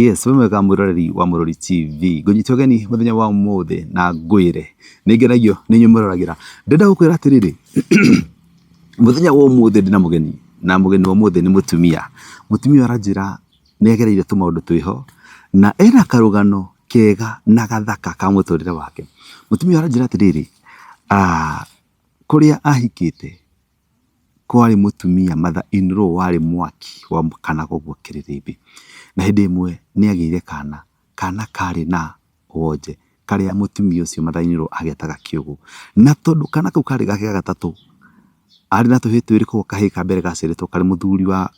Yes, wĩ mwega mwĩroreri wa Mũrori TV. Ngũnyita ũgeni mũthenya wa ũmũthĩ na ngwĩre nĩ ngenagio nĩ inyuĩ mwĩroragĩra. Ndĩrenda gũkwĩra atĩrĩrĩ, mũthenya wa ũmũthĩ ndĩna mũgeni na mũgeni wa ũmũthĩ nĩ mũtumia. Mũtumia ũyũ aranjĩra nĩ agereire tũmaũndũ twĩho na ena karũgano kega na gathaka ka mũtũrĩre wake. Mũtumia ũyũ aranjĩra atĩrĩrĩ, kũrĩa ahikĩte kwarĩ mũtumia mother in law warĩ mwaki wakanaga ũguo kĩrĩrĩmbĩ. Na hĩndĩ ĩmwe nĩ agĩire kana, kana karĩ na wonje karĩa mũtumia ũcio mother in law agetaga kĩũgũ. Na tondũ kana kau karĩ gake ga gatatũ, arĩ na tũhĩĩ twĩrĩ koguo kahĩĩ ka mbere gaciarĩtwo karĩ mũthuri wa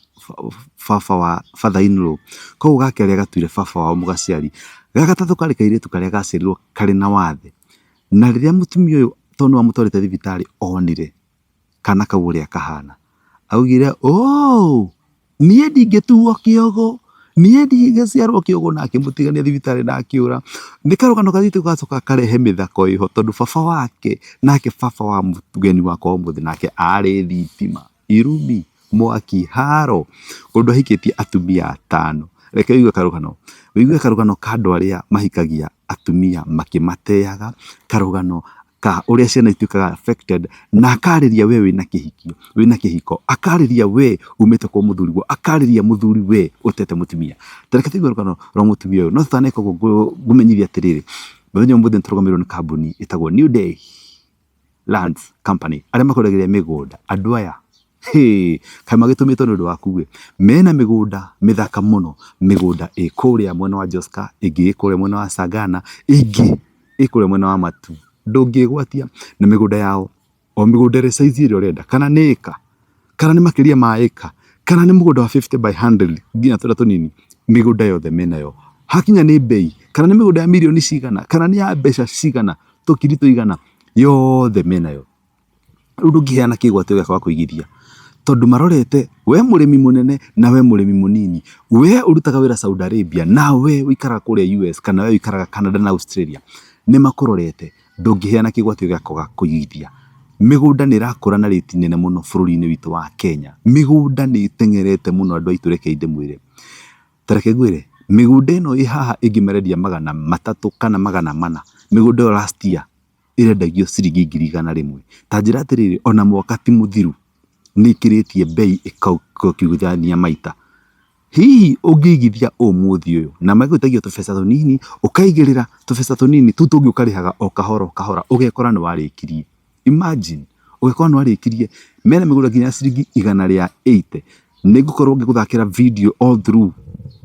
baba wa father in law, koguo ga kerĩ agatuire baba wao mũgaciari. Ga gatatũ karĩ kairĩtu karĩa gaciarirwo karĩ na wathe. Na rĩrĩa mũtumia ũyũ tondũ nĩwe wamũtwarĩte thibitarĩ onire kana kau ũrĩa kahana, augire ũũ niĩ ndingĩtuo kĩogo, niĩ ndingĩciarwo kĩogo na akĩmũtigania thibitarĩ na akĩũra. Nĩ karũgano gathiĩte gagacoka gakarehe mĩthako ĩho tondũ baba wake nake baba wa mũgeni wakwa ũmũthĩ nake arĩ thitima, irumi, mwaki, haro, ũndũ ahikĩtie atumia atano. Reke ũigue karũgano, ũigue karũgano ka andũ arĩa mahikagia atumia makĩmateaga, karũgano ka ũrĩa ciana ituĩkaga affected, na akarĩria we wĩna kĩhikio, wĩna kĩhiko, akarĩria we umĩte kwa mũthuriguo, akarĩria mũthuri we ũtete mũtumia. Ta reke tũigue rũgano rwa mũtumia ũyũ, no tũtaneka ũguo ngũmenyithie atĩrĩrĩ, mũthenya wa ũmũthĩ nĩ tũrũgamĩrĩirwo nĩ kambuni ĩtagwo New Day Lands Company, arĩa makwendagĩria mĩgũnda, andũ aya hĩ, kaĩ magĩtũmĩtwo nĩ ũndũ waku ĩ, mena mĩgũnda mĩthaka mũno, mĩgũnda ĩ kũrĩa mwena wa Joska, ĩngĩ ĩ kũrĩa mwena wa Sagana, ĩngĩ ĩ kũrĩa mwena wa Matu, ndũngĩgwatia na mĩgũnda yao, o mĩgũnda ĩrĩ size ĩrĩa ũrenda, kana nĩ ĩka, kana nĩ makĩria ma ĩka, kana nĩ mũgũnda wa 50 by 100 nginya tũrĩa tũnini, mĩgũnda yothe menayo. Hakinya nĩ mbei, kana nĩ mĩgũnda ya mirioni cigana, kana nĩ ya mbeca cigana, tũkiri tũigana, yothe menayo. Rĩu ndũngĩheana kĩgwatio gĩa kwaga kũigithia, tondũ marorete we mũrĩmi mũnene na we mũrĩmi mũnini, we ũrutaga wĩra Saudi Arabia na we ũikaraga kũrĩa US kana we ũikaraga Canada na Australia, nĩ makũrorete, ndũngĩheana kĩgwatio gĩa kwaga kũigithia. Mĩgũnda nĩ ĩrakũra na rĩti nene mũno bũrũri-inĩ witũ wa Kenya. Mĩgũnda nĩ ĩteng'erete mũno andũ aitũ rekei ndĩmwĩre. Ta reke ngwĩre, mĩgũnda ĩno ĩ haha ĩngĩ marendia 300 kana 400, mĩgũnda ĩyo last year ĩrendagio ciringi 100,000. Ta njĩra atĩrĩrĩ, ona mwaka ti mũthiru nĩ ĩkĩrĩtie mbei ĩkakiugithania maita. Hihi ũngĩigithia ũmũthĩ ũyũ na magwĩtagia tũbeca tũnini, ũkaigĩrĩra tũbeca tũnini, tũu tũngĩ ũkarĩhaga o kahora o kahora, ũgekora nĩ warĩkirie. Imagine, ũgekora nĩ warĩkirie. Mena mĩgũnda nginya ya ciringi 180. Nĩ ngũkorwo ngĩgũthakĩra video all through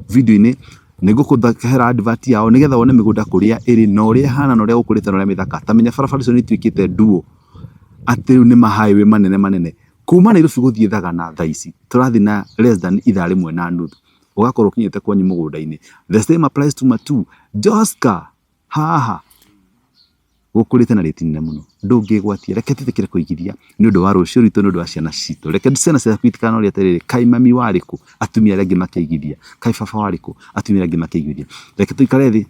video-inĩ, nĩ ngũkũhera advert yao nĩgetha wone mĩgũnda kũrĩa ĩrĩ na ũrĩa ĩhana na ũrĩa gũkũrĩte na ũrĩa mĩthaka. Ta menya barabara icio nĩ ituĩkĩte nduo, atĩ rĩu nĩ ma highway manene manene. Kuma Nairobi gũthiĩ Thagana thaa ici, tũrathiĩ na less than ithaa rĩmwe na nuthu, ũgakorwo ũkinyĩte kwanyu mũgũnda-inĩ. The same applies to Matuu. Joska, haha gũkũrĩte na rĩti nene mũno, ndũngĩgwatia. Reke twĩtĩkĩre kũigithia nĩ ũndũ wa rũciũ rwitũ, nĩ ũndũ wa ciana citũ. Reke ciana ciaku itikanorie atĩrĩrĩ, kaĩ mami warĩ kũ atumia arĩa angĩ makĩigithia, kaĩ baba warĩ kũ atumia arĩa angĩ makĩigithia. Reke tũikare thĩ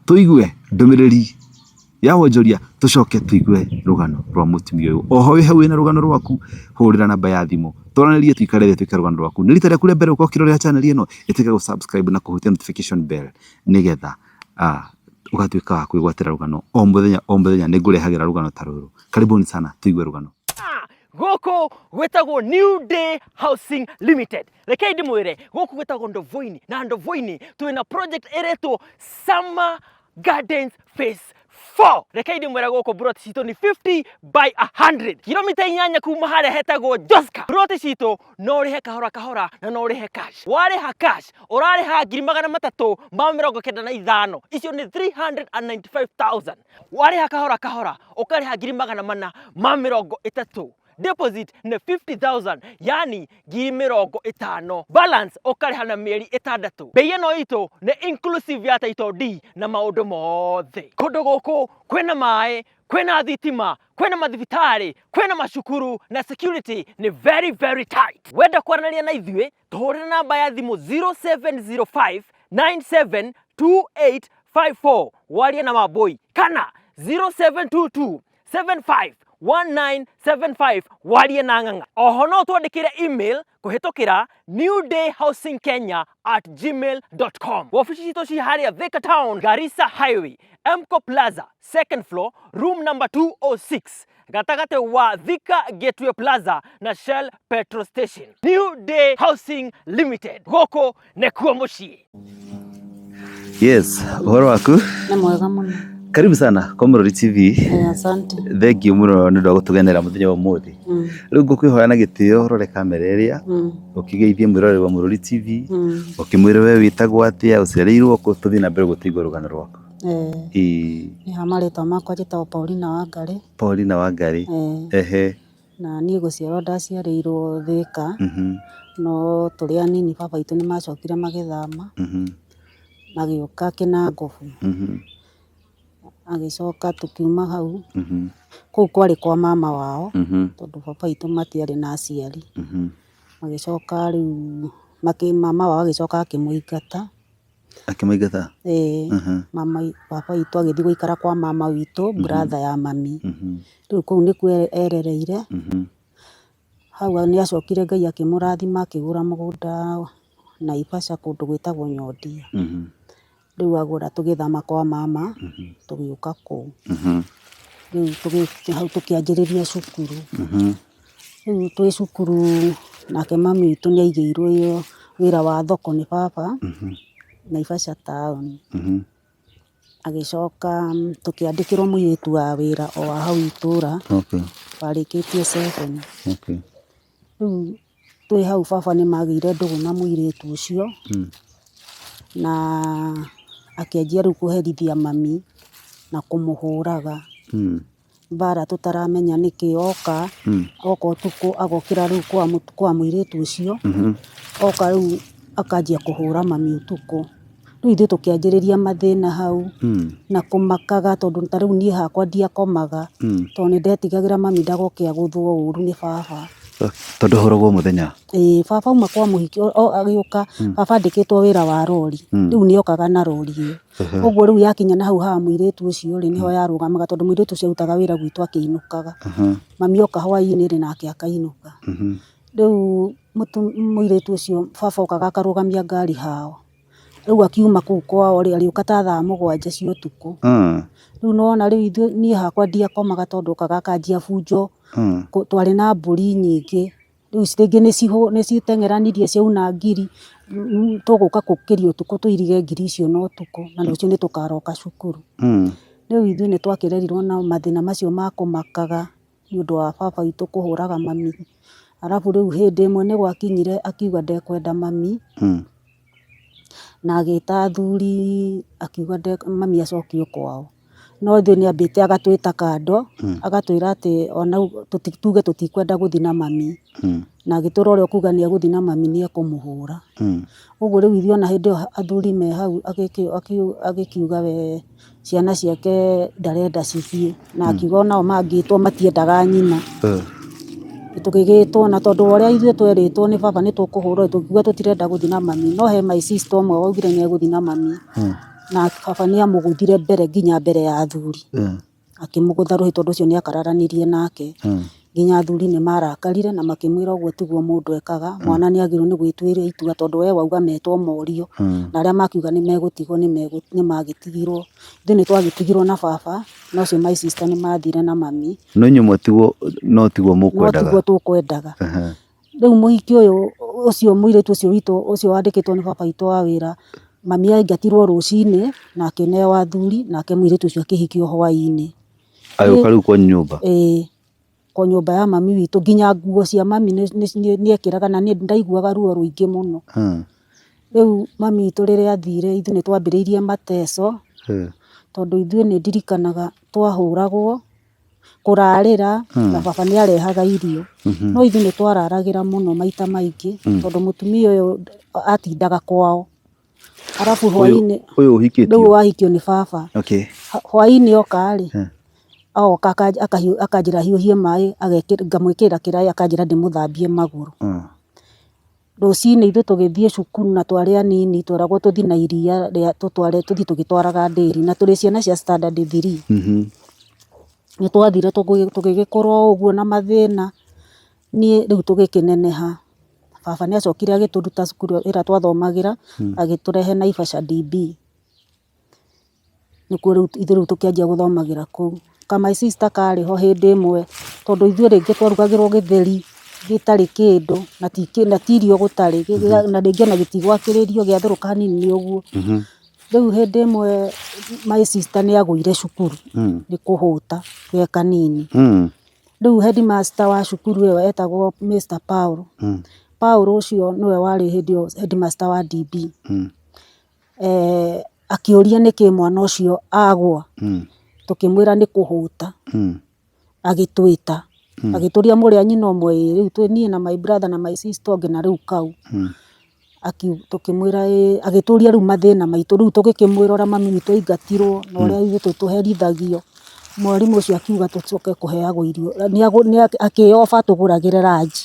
tũigue ndũmĩrĩri ya wonjoria tũcoke tũigue rũgano rwa mũtumia ũyũ. Oho wĩ hau wĩna rũgano rwaku, hũrĩra namba ya thimũ twaranĩrie, tũikare thĩ tũike rũgano rwaku. Nĩ rita rĩaku rĩa mbere gũkorwo ũkĩrorera channel ĩno, ĩtĩkĩra gũ subscribe na kũhutia notification bell nĩgetha ũgatuĩka wa kwĩgwatĩra rũgano o mũthenya o mũthenya. Nĩ ngũrehagĩra rũgano ta rũrũ. Karibuni sana, tũigue rũgano. Gũkũ gwĩtagwo New Day Housing Limited. Rekei ndĩmwĩre, gũkũ gwĩtagwo Ndovoini, na Ndovoini twĩna project ĩretwo Summer Gardens Phase 4. Rekei ndĩmwĩre, gũkũ plot citũ nĩ 50 by 100, kilomita 8 kuma harĩa hetagwo Joska. Plot citũ no ũrĩhe kahora kahora na no ũrĩhe cash. Warĩha cash ũrarĩha 395,000, icio nĩ 395,000. Warĩha kahora kahora ũkarĩha 430,000. Deposit nĩ 50,000, yani 50,000. Balance ũkarĩha na mĩeri 6. Bei ĩno itũ nĩ inclusive ya title deed na maũndũ mothe. Kũndũ gũkũ kwĩna maĩ, kwĩna thitima, kwĩna mathibitarĩ, kwĩna macukuru na security nĩ very very tight. Wenda kwaranĩria na ithuĩ, tũhũrĩre namba ya thimũ 0705 972854, warie na Mambũi, kana 0722 75. 1975 warie na ng'ang'a. Oho no twandĩkĩre email kũhĩtũkĩra newdayhousingkenya@gmail.com. Wabici citũ ci harĩa Thika Town, Garissa Highway, Emco Plaza, second floor, room number 206, gatagatĩ wa Thika Gateway Plaza na Shell Petrol Station. New Day Housing Limited, gũkũ nĩkuo mũciĩ. Yes, ũhoro waku? Nĩ mwega mũno. Karibu sana kwa Mũrori TV. Asante. Thank you mũno nĩ ũndũ wa gũtũgenera mũthenya wa ũmũthĩ. Rĩu ngũkwĩhoya na gĩtĩo ũrore kamera ĩrĩa, ũkĩgeithie mwĩroreri wa Mũrori TV, ũkĩmwĩre we wĩtagwo atĩa, ũciarĩirwo kũ, tũthiĩ na mbere gũtũigua rũgano rwaku. Ĩĩ. Niĩ ha marĩtwa makwa njĩtagwo Paulina Wangari. Paulina Wangari. Ehe. Na niĩ gũciarwo ndaciarĩirwo Thika, no tũrĩ anini baba witũ nĩ macokire magĩthama, magĩũka Kĩnangobu. Agĩcoka tũkiuma hau, kũu kwarĩ kwa mama wao, tondũ baba witũ matiarĩ na aciari. Magĩcoka rĩu, mama wao agĩcoka akĩmũingata. Akĩmũingata? Ĩĩ, mama baba witũ agĩthiĩ gũikara kwa mama witũ, brother ya mami. Rĩu kũu nĩkuo erereire. Hau nĩ acokire Ngai akĩmũrathima akĩgũra mũgũnda Naivasha kũndũ gwĩtagwo Nyondia. Rĩu agũra tũgĩthama kwa mama, tũgĩũka kũu. Rĩu hau tũkĩanjĩrĩria cukuru. Rĩu twĩ cukuru nake mami witũ nĩ aigĩirwo wĩra wa thoko nĩ baba, Naivasha town. Agĩcoka tũkĩandĩkĩrwo mũirĩtu wa wĩra o wa hau itũra, warĩkĩtie seven. Rĩu twĩ hau baba nĩ magĩire ndũgũ na mũirĩtu ũcio, na akĩanjia rĩu kũherithia mami na kũmũhũraga. Mbara tũtaramenya nĩkĩ oka, oka ũtukũ agokĩra rĩu kwa mũirĩtu ũcio, oka rĩu akanjia kũhũra mami ũtukũ. Rĩu ithuĩ tũkĩanjĩrĩria mathĩna hau, na kũmakaga tondũ ta rĩu niĩ hakwa ndiakomaga, tondũ nĩ ndetigagĩra mami ndagoke agũthwo ũru nĩ baba. Tondũ ũhũragwo mũthenya? Ĩĩ, baba auma kwa mũhiki agĩũka, baba andĩkĩtwo wĩra wa rori, rĩu nĩ okaga na rori ĩyo. Ũguo rĩu yakinya na hau ha mũirĩtu ũcio rĩ, nĩho yarũgamaga tondũ mũirĩtu ũcio arutaga wĩra gwitũ akĩinũkaga. Mami oka hwainĩ rĩ, nake akainũka. Rĩu mũirĩtu ũcio baba okaga akarũgamia ngari hao. Rĩu akiuma kũu kwao rĩ, arĩũka ta thaa 7 cia ũtukũ. Rĩu nĩwona rĩu ithuĩ niĩ hakwa ndiakomaga tondũ okaga akanjia bunjo. Twarĩ na mbũri nyingĩ. Rĩu rĩngĩ nĩ citeng'eranirie ciauna ngiri, tũgũka gũkĩria ũtukũ tũirige ngiri icio na ũtukũ, na rũciũ nĩ tũkaroka cukuru. Rĩu ithuĩ nĩ twakĩrerirwo na mathĩna macio ma kũmakaga nĩ ũndũ wa baba witũ kũhũraga mami. Arabu rĩu hĩndĩ ĩmwe nĩ gwakinyire akiuga ndekwenda mami, na agĩta athuri akiuga mami acokio kwao. No ithuĩ nĩ ambĩte agatwĩta kando, agatwĩra atĩ ona tuge tũtikwenda gũthiĩ na mami. Na agĩtwĩra ũrĩa ũkuga nĩ egũthiĩ na mami nĩ ekũmũhũra. Ũguo rĩu ithuĩ ona hĩndĩ ĩyo athuri me hau agĩkiuga we ciana ciake ndarenda cithiĩ. Na akiuga onao mangĩtwo matiendaga nyina. Tũgĩgĩtwo na tondũ wa ũrĩa ithuĩ twerĩtwo nĩ baba nĩ tũkũhũrwo tũkiuga tũtirenda gũthiĩ na mami. No he my sister ũmwe waugire nĩ egũthiĩ na mami. Na baba nĩ amũgũthire mbere nginya mbere ya athuri. Akĩmũgũtha rũhĩ tondũ ũcio nĩ akararanirie nake. Nginya athuri nĩ marakarire na makĩmwĩra ũguo tiguo mũndũ ekaga. Mwana nĩ agĩrĩirwo nĩ gwĩtuĩra itua tondũ we wauga metwo morio. Na arĩa makiuga nĩ megũtigwo nĩ magĩtigirwo. Ithuĩ nĩ twagĩtigirwo na baba, na ũcio my sister nĩ mathire na mami. No inyuĩ mwatigwo no tiguo mũkwendaga? No tiguo tũkwendaga. Rĩu mũhiki ũyũ ũcio mũirĩtu ũcio witũ ũcio wandĩkĩtwo nĩ baba witũ wa wĩra, mami aingatirwo rũcinĩ na akĩneo athuri, nake mũirĩtu ũcio akĩhikio hwainĩ. Agĩũka rĩu kwanyu nyũmba? Ĩĩ, kwa nyũmba ya mami witũ, nginya nguo cia mami nĩ ekĩraga na niĩ ndaiguaga ruo rũingĩ mũno. Rĩu mami witũ rĩrĩa athire ithuĩ nĩ twambĩrĩirie mateso, tondũ ithuĩ nĩ ndirikanaga twahũragwo, kũrarĩra, na baba nĩ arehaga irio. No ithuĩ nĩ twararagĩra mũno maita maingĩ, tondũ mũtumia ũyũ atindaga kwao. Arabu hwainĩ, Ũyũ ũhikĩtio? Rĩu wahikio nĩ baba. Hwainĩ oka rĩ, oka akanjĩra hiũhie maĩ, ngamwĩkĩrĩra kĩraĩ akanjĩra ndĩmũthambie magũrũ. Rũcinĩ ithuĩ tũgĩthiĩ cukuru na twarĩ anini tweragwo tũthiĩ na iria rĩa tũtware tũthiĩ tũgĩtwaraga ndĩri na tũrĩ ciana cia standard 3. Nĩ twathire tũgĩgĩkũra o ũguo na mathĩna, niĩ rĩu tũgĩkĩneneha. Baba nĩ acokire agĩtũruta cukuru ĩrĩa twathomagĩra, agĩtũrehe Naivasha DB. Nĩkuo rĩu ithuĩ rĩu tũkĩanjia gũthomagĩra kũu. Ka my sister karĩ ho hĩndĩ ĩmwe, tondũ ithuĩ rĩngĩ twarugagĩrwo gĩtheri gĩtarĩ kĩndũ, na ti irio gũtarĩ, na rĩngĩ ona gĩtigwakĩrĩrio gĩatherũka hanini nĩ ũguo. Rĩu hĩndĩ ĩmwe my sister nĩ agũire cukuru nĩ kũhũta ge kanini. Rĩu headmaster wa cukuru ĩyo etagwo Mr Paul. Paul ũcio nĩwe warĩ hĩndĩ ĩyo headmaster wa DB. Akĩũria nĩkĩ mwana ũcio agũa, tũkĩmwĩra nĩ kũhũta. Agĩtwĩta, agĩtũria mũrĩ a nyina ũmwe? Ĩĩ. Rĩu twĩ niĩ na my brother na my sister ũngĩ na rĩu kau. Tũkĩmwĩra ĩĩ, agĩtũria rĩu mathĩna maitũ, rĩu tũgĩkĩmwĩra ũrĩa mami witũ aingatirwo na ũrĩa ithuĩ tũherithagio. Mwarimũ ũcio akiuga tũcoke kũheagwo irio, akĩoba atũgũragĩre ranji.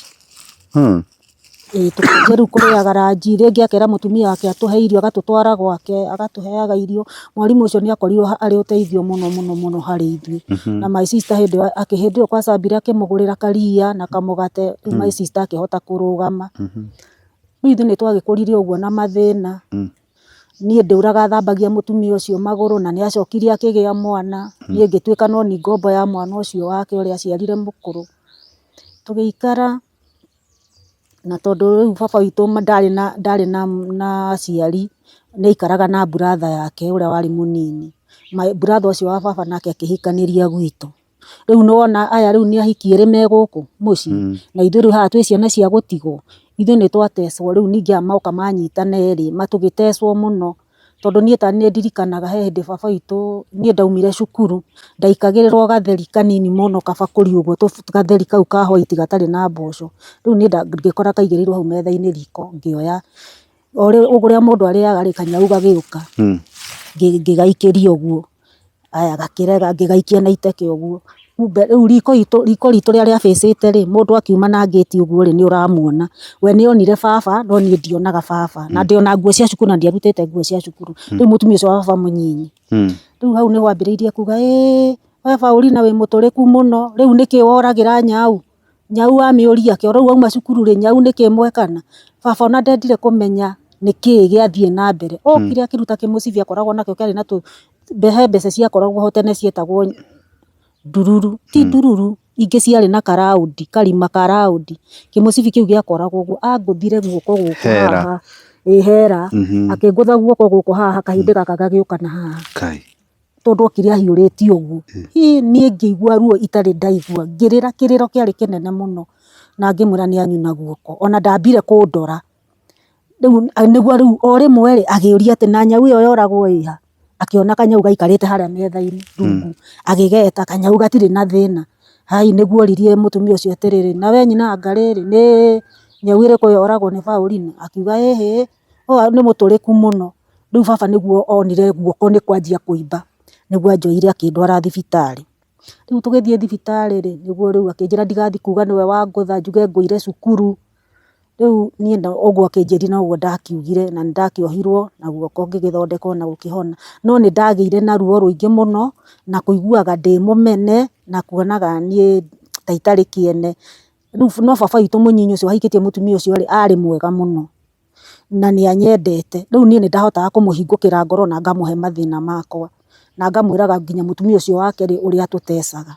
Ĩĩ tũkĩanjia rĩu kũrĩaga ranji, rĩngĩ akera mũtumia wake atũhe irio agatũtwara gwake agatũheaga irio. Mwarimũ ũcio nĩ akorirwo arĩ ũteithio mũno mũno mũno harĩ ithuĩ. Na my sister hĩndĩ ĩyo hĩndĩ ĩyo kwanza ambire akĩmũgũrĩra karia na kamũgate, rĩu my sister akĩhota kũrũgama. Rĩu ithuĩ nĩ twagĩkũrire ũguo na mathĩna. Niĩ ndũraga thambagia mũtumia ũcio magũrũ na nĩ acokire akĩgĩa mwana, niĩ ngĩtuĩka no niĩ ngombo ya mwana ũcio wake ũrĩa aciarire mũkũrũ. Tũgĩikara na tondũ rĩu baba witũ ndarĩ na ndarĩ na na aciari, nĩ aikaraga na brother yake ũrĩa warĩ mũnini. Brother ũcio wa baba nake akĩhikanĩria gwitũ. Rĩu nĩ wona aya rĩu nĩ ahiki erĩ me gũkũ mũciĩ, na ithuĩ rĩu haha twĩ ciana cia gũtigwo, ithuĩ nĩ twatecwo rĩu ningĩ aya moka manyitana erĩ, tũgĩtecwo mũno. Tondũ niĩ ta nĩ ndirikanaga he hĩndĩ baba witũ, niĩ ndaumire cukuru, ndaikagĩrĩrwo gatheri kanini mũno kabakũri ũguo, gatheri kau ka white gatarĩ na mboco. Rĩu niĩ ngĩkora kaigĩrĩirwo hau metha-inĩ riko, ngĩoya, o ũrĩa mũndũ arĩaga rĩ, kanyau gagĩũka, ngĩgaikĩria ũguo. Aya gakĩrega ngĩgaikia na iteke ũguo. Kumbe rĩu riko itũ riko ritũ rĩrĩa rĩa face ĩte rĩ, mũndũ akiuma na ngĩti ũguo rĩ, nĩ ũramuona. We nĩ onire baba no niĩ ndionaga baba. Na ndĩ ona nguo cia cukuru na ndiarutĩte nguo cia cukuru. Rĩu mũtumia ũcio wa baba mũnyinyi. Rĩu hau nĩho ambĩrĩirie kuga ĩĩ we Paulina wĩ mũtũrĩku mũno, rĩu nĩkĩ woragĩra nyau? Nyau wamĩũria kĩ? O rĩu wauma cukuru rĩ, nyau nĩkĩ mwekana? Baba ona ndendire kũmenya nĩkĩ gĩathiĩ na mbere. Okire akĩruta kĩmũcibi akoragwo nakĩo kĩarĩ na tũ, he mbeca ciakoragwo ho tene cietagwo ndururu, ti ndururu, ingĩ ciarĩ na karaũndi, karima ka raũndi. Kĩmũcibi kĩu gĩakoragwo ũguo, angũthire guoko gũkũ haha, ĩ hera, akĩngũtha guoko gũkũ haha kahĩndĩ gaka gagĩũka na haha. Tondũ okire ahiũrĩtie ũguo, hĩ niĩ ngĩigua ruo itarĩ ndaigua, ngĩrĩra kĩrĩro kĩarĩ kĩnene mũno, na ngĩmwĩra nĩ anyuna guoko, ona ndambire kũndora, rĩu nĩguo rĩu o rĩmwe rĩ, akĩũria atĩ na nyau ĩyo yoragwo ĩha? Akĩona kanyau gaikarĩte harĩa metha-inĩ rungu, agĩgeta kanyau gatirĩ na thĩna, hai nĩguo oririe mũtumia ũcio atĩrĩrĩ, na we nyina anga rĩrĩ, nĩ nyau ĩrĩkũ yoragwo nĩ Paulina? Akiuga ĩhĩ, ũyũ nĩ mũtũrĩku mũno. Rĩu baba nĩguo onire guoko nĩ kwanjia kũimba, nĩguo anjoire akĩndwara thibitarĩ. Rĩu tũgĩthiĩ thibitarĩ rĩ, nĩguo rĩu akĩnjĩra ndigathiĩ kuga nĩwe wangũtha njuge ngũire cukuru. Rĩu niĩ ũguo akĩnjĩrire noguo ndakiugire na nĩ ndakĩohirwo na guoko ngĩgĩthondekwo na gũkĩhona. No nĩ ndagĩire na ruo rũingĩ mũno na kũiguaga ndĩ mũmene na kuonaga niĩ ta itarĩ kĩene. Rĩu no baba witũ mũnyinyi ũcio wahikĩtie mũtumia ũcio rĩ, arĩ mwega mũno. Na nĩ anyendete, rĩu niĩ nĩ ndahotaga kũmũhingũkĩra ngoro na ngamũhe mathĩna makwa, na ngamwĩraga nginya mũtumia ũcio wake rĩ, ũrĩa atũtecaga,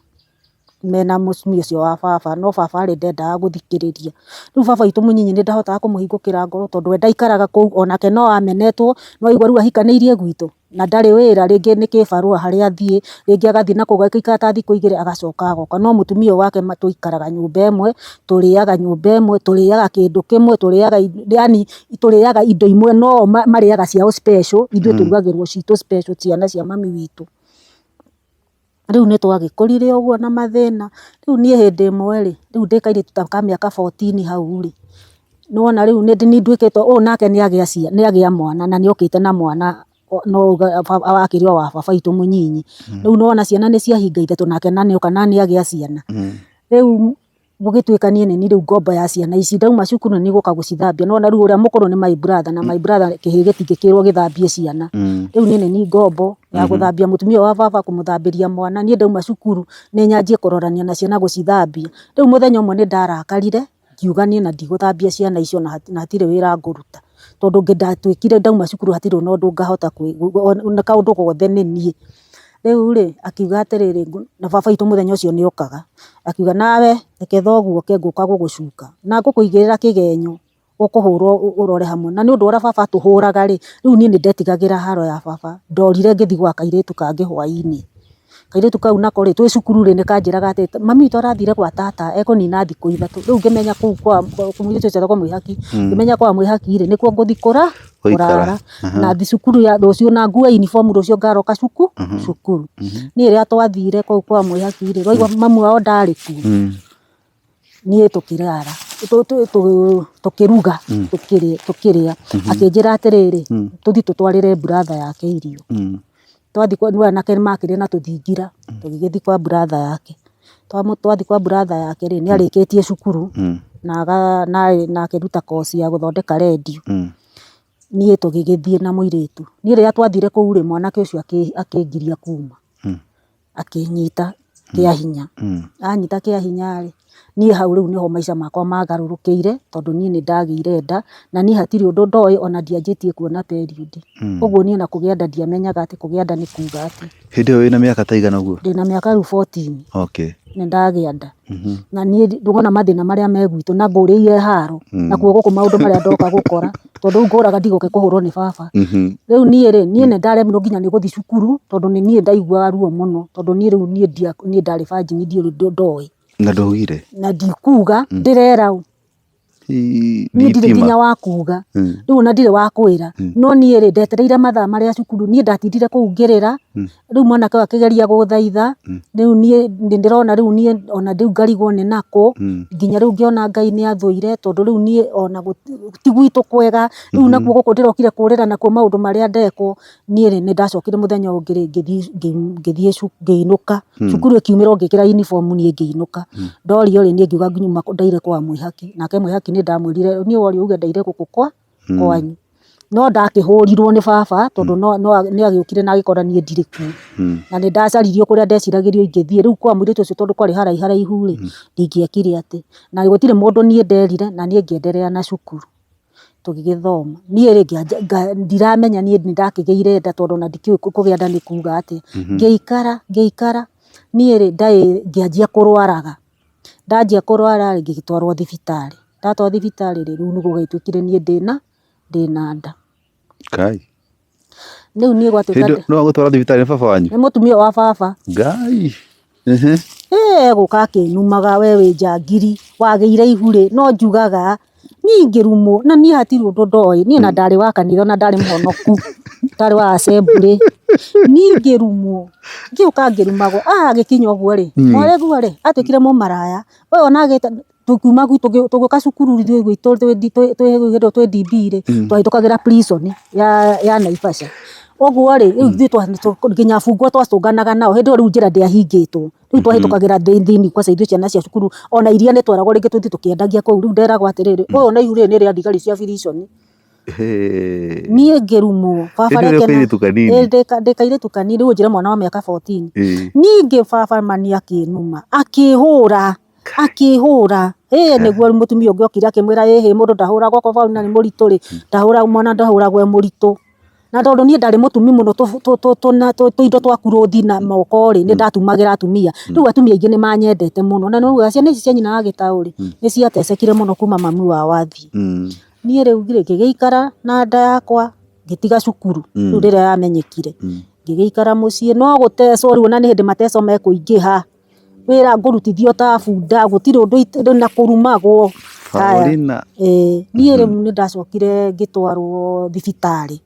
mena mũtumia ũcio wa baba, no baba rĩ ndendaga gũthikĩrĩria. Rĩu baba witũ mũnyinyi nĩ ndahotaga kũmũhingũkĩra ngoro tondũ we ndaikaraga kũu, onake no amenetwo, nĩ waigua rĩu ahikanĩirie gwitũ. Na ndarĩ wĩra, rĩngĩ nĩ kĩbarũa harĩa athiĩ, rĩngĩ agathiĩ nakũu agaikara ta thikũ igĩrĩ agacoka agoka. No mũtumia ũyũ wake tũikaraga nyũmba ĩmwe, tũrĩaga nyũmba ĩmwe, tũrĩaga kĩndũ kĩmwe, tũrĩaga yaani tũrĩaga indo imwe no o marĩaga ciao special, ithuĩ tũrugagĩrwo citũ special ciana cia mami witũ. Rĩu nĩ twagĩkũrire ũguo na mathĩna, rĩu niĩ hĩndĩ ĩmwe rĩ, rĩu ndĩ kairĩtu ta ka mĩaka 14 hau rĩ, nĩ wona rĩu nĩ nduĩkĩte, ũyũ nake nĩ agĩa mwana na nĩ okĩte na mwana no wakĩrĩ o wa baba witũ mũnyinyi. Rĩu nĩ wona ciana nĩ ciahinga ithatũ nake na nĩ oka na nĩ agĩa ciana. Rĩu Gũgĩtuĩka niĩ nĩ niĩ rĩu ngombo ya ciana ici, ndauma cukuru nĩ niĩ ngũka gũcithambia, nĩ wona rĩu ũrĩa mũkũrũ nĩ my brother na my brother kĩhĩĩ gĩtingĩkĩrwo gĩthambie ciana. Rĩu niĩ nĩ niĩ ngombo ya gũthambia mũtumia ũyũ wa baba, kũmũthambĩria mwana, niĩ ndauma cukuru nĩ nyanjie kũrorania na ciana gũcithambia. Rĩu mũthenya ũmwe nĩ ndarakarire, ngiuga niĩ ona ndigũthambia ciana icio na hatirĩ wĩra ngũruta. Tondũ ndatuĩkire ndauma cukuru hatirĩ ona ũndũ ngahota na kaũndũ gothe nĩ niĩ. Rĩu rĩ, akiuga atĩrĩrĩ, na baba witũ mũthenya ũcio nĩ okaga, akiuga nawe reke thoguo oke ngũka gũgũcuka, na ngũkũigĩrĩra kĩgenyo ũkũhũrwo ũrore hamwe. Na nĩ ũndũ wa ũrĩa baba atũhũraga rĩ, rĩu niĩ nĩ ndetigagĩra haro ya baba, ndorire ngĩthiĩ gwa kairĩtu kangĩ hwainĩ. Kairĩtu kau nako rĩ, twĩ cukuru rĩ, nĩ kanjĩraga atĩ mami witũ arathire gwa tata ekũnina thikũ ithatũ. Rĩu ngĩmenya kũu kwa mũirĩtu ũcio etagwo Mwĩhaki, ngĩmenya kwa Mwĩhaki rĩ, nĩkuo ngũthiĩ kũrara. Na thiĩ cukuru ya rũciũ na ngue uniform rũciũ ngaroka cukuru. Niĩ rĩrĩa twathire kũu kwa Mwĩhaki rĩ, waigua mamu wao ndarĩ kuo, niĩ tũkĩrara, tũkĩruga, tũkĩrĩa. Akĩnjĩra atĩrĩrĩ, tũthiĩ tũtwarĩre brother yake irio. Twathiĩ kwa rĩu anake nĩ makĩrĩ na tũthingira, tũgĩgĩthiĩ kwa brother yake. Twathiĩ kwa brother yake rĩ, nĩ arĩkĩtie cukuru na akĩruta course ya gũthondeka rendio. Niĩ tũgĩgĩthiĩ na mũirĩtu. Niĩ rĩrĩa twathire kũu rĩ, mwanake ũcio akĩngiria kuma. Akĩnyita kĩa hinya. Anyita kĩa hinya rĩ, niĩ hau rĩu nĩho maica makwa magarũrũkĩire tondũ niĩ nĩ ndagĩire nda na niĩ hatirĩ ũndũ ndoĩ ona ndianjĩtie kuona period. Ũguo niĩ ona kũgĩa nda ndiamenyaga atĩ kũgĩa nda nĩ kuga atĩa. Hĩndĩ ĩyo wĩna mĩaka ta igana ũguo? Ndĩna mĩaka rĩu 14. Okay. Nĩ ndagĩa nda. Na niĩ ndũrona mathĩna marĩa me gwitũ na ngũrĩire haro nakuo gũkũ maũndũ marĩa ndoka gũkora tondũ rĩu ngũraga ndigoke kũhũrwo nĩ baba. Rĩu niĩ rĩ, niĩ nĩ ndaremirwo nginya nĩ gũthiĩ cukuru tondũ nĩ niĩ ndaiguaga ruo mũno tondũ niĩ rĩu niĩ niĩ ndarĩ virgin ndiũĩ ũndũ ndoĩ. Na ndwaugire? Na ndikuga ndĩrera ũ. Niĩ ndirĩ nginya wa kuga, rĩu ona ndirĩ wa kwĩra, no niĩ rĩ ndetereire mathaa marĩa cukuru, niĩ ndatindire kũu ngĩrĩra, rĩu mwanake ũyũ akĩgeria gũthaitha, rĩu niĩ nĩ ndĩrona rĩu niĩ ona rĩu ngarigwo nĩ nakũ, nginya rĩu ngĩona Ngai nĩ athũire tondũ rĩu niĩ ona ti gwitũ kwega, rĩu nakuo gũkũ ndĩrokire kũrĩra nakuo maũndũ marĩa ndekwo, niĩ rĩ nĩ ndacokire mũthenya ũngĩ rĩ ngĩthiĩ ngĩinũka, cukuru ĩkiumĩra o ngĩkĩra uniform niĩ ngĩinũka, ndorio rĩ niĩ ngiuga nyuma ndaire kwa Mwĩhaki, nake Mwĩhaki nĩ ndamwĩrire niĩ woria uge ndaire gũkũ kwanyu, no ndakĩhũrirwo nĩ baba tondũ nĩ agĩũkire na agĩkora niĩ ndirĩ kuo, na nĩ ndacaririo kũrĩa ndeciragĩrio ingĩthiĩ, rĩu kwa mũirĩtu ũcio tondũ kwarĩ haraiharaihu rĩ, ndingĩekire atĩ, na gũtirĩ mũndũ niĩ nderire na niĩ ngĩenderea na cukuru. Tũgĩgĩthoma. Niĩ rĩ ndiramenya niĩ nĩ ndakĩgĩire nda tondũ ona ndikĩũĩ kũgĩa nda nĩ kuga atĩa. Ngĩikara ngĩikara, niĩ rĩ ngĩanjia kũrwaraga. Ndanjia kũrwara rĩ, ngĩgĩtwarwo thibitarĩ. Ndatwarwo thibitarĩ rĩ, rĩu nĩguo gwatuĩkire niĩ ndĩna nda. Ngai. Rĩu niĩ gwatuĩka Hĩndĩ nĩ wagũtwara thibitarĩ nĩ baba wanyu? Nĩ mũtumia wa baba. Ngai. Egũka akĩnumaga we wĩ njangiri, wagĩire ihu rĩ, no njugaga, niĩ ingĩrumwo, na niĩ hatirĩ ũndũ ndoĩ, niĩ ona ndarĩ wa kanitha ona ndarĩ mũhonoku, ndarĩ wa assembly, niĩ ingĩrumwo, ngĩũka ngĩrumagwo, agĩkinya ũguo rĩ, mwarĩguo rĩ, atuĩkire mũmaraya, ũyũ ona agĩte tũkiuma gwitũ tũgĩũka cukuru ithuĩ gwitũ twĩ DB rĩ, twahĩtũkagĩra prison ya Naivasha. Ũguo rĩ, rĩu ithuĩ nginya abungwa twacũnganaga nao, hĩndĩ ĩyo rĩu njĩra ndĩahingĩtwo, rĩu twahĩtũkagĩra thĩinĩ kwaca ithuĩ ciana cia cukuru, ona iria nĩ tweragwo rĩngĩ tũthiĩ tũkĩendagia kũu, rĩu nderagwo atĩrĩrĩ, ũyũ ona ihu rĩrĩ nĩ rĩa thigari cia prison. Niĩ ngĩrumwo, baba Hĩndĩ ĩyo reke na kairĩtu kanini. Ĩ, ndĩ kairĩtu kanini, rĩu ũnjĩre mwana wa mĩaka 14. Ningĩ baba ma nĩ akĩnuma, akĩhũra, akĩhũra. Ĩ nĩguo mũtumia ũngĩ okire akĩmwĩra ĩhĩ mũndũ ndahũragwo okorwo Paulina nĩ mũritũ rĩ, ndahũragwo mwana ndahũragwo e mũritũ. Na tondũ niĩ ndarĩ mũtumi mũno tũindo twa kurothi na moko rĩ, nĩ ndatumagĩra atumia. Rĩu atumia aingĩ nĩ manyendete mũno. Na nĩ maugaga ciana ici cia nyina wa Gĩtaũ rĩ, nĩ ciatecekire mũno kuma mami wao athiĩ. Niĩ rĩu rĩ, ngĩgĩikara na nda yakwa, ngĩtiga cukuru, rĩu rĩrĩa yamenyekire. Ngĩgĩikara mũciĩ no gũtecwo rĩu ona nĩ hĩndĩ mateco mekũingĩha. Wĩra ngũrutithio ta bunda, gũtirĩ ũndũ na kũrumagwo. Haya, Paulina. ĩĩ, niĩ rĩu nĩ ndacokire ngĩtwarwo thibitarĩ.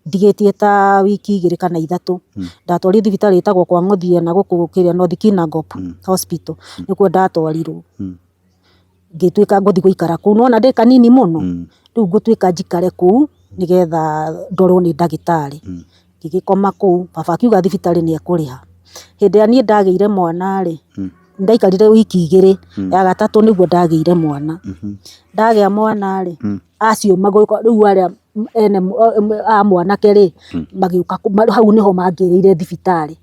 Ndigĩtie ta wiki igĩrĩ kana ithatũ. Ndatwarirwo thibitarĩ ĩtagwo kwa Ng'othia na gũkũ kĩrĩa North Kinangop Hospital, nĩkuo ndatwarirwo. Ngĩtuĩka ngũthiĩ gũikara kũu, nĩwona ndĩ kanini mũno, rĩu ngũtuĩka njikare kũu nĩgetha ndorwo nĩ ndagĩtarĩ. Ngĩgĩkoma kũu, baba akiuga thibitarĩ nĩ ekũrĩha. Hĩndĩ ĩrĩa niĩ ndagĩire mwana rĩ, Ndaikarire wiki 2, ya gatatũ nĩguo ndagĩire mwana. Ndagĩa mwana rĩ, acio magĩũka rĩu arĩa ene a mwanake rĩ, magĩũka hau nĩho mangĩrĩire thibitarĩ.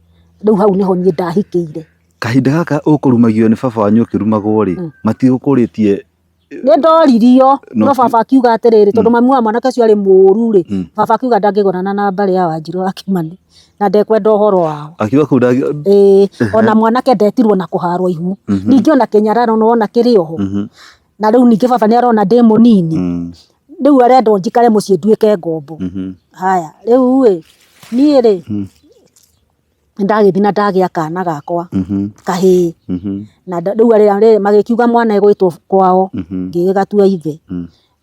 Rĩu hau nĩho niĩ ndahikĩire. Kahinda gaka ũkũrumagio nĩ baba wanyu ũkĩrumagwo rĩ, matigũkũrĩtie? Nĩ ndoririo, no baba akiuga atĩrĩrĩ, tondũ mami wa mwanake ũcio arĩ mũũru rĩ, baba akiuga ndangĩgonana na mbarĩ ya Wanjirũ wa Kĩmani na ndekwenda ũhoro wao. Akiuga kũu ndangĩ. Ĩĩ, ona mwanake ndetirwo na kũharwo ihu. Ningĩ ona kĩnyararo nĩwona kĩrĩ oho. Na rĩu ningĩ baba nĩ arona ndĩ mũnini. Rĩu arenda o njikare mũciĩ nduĩke ngombo. Haya, rĩu ĩ, niĩ rĩ, nĩndagĩthiĩ na ndagĩa kana gakwa kahĩĩ. Na rĩu arĩa rĩ magĩkiuga mwana egwĩtwo kwao, ngĩgĩgatua ithe.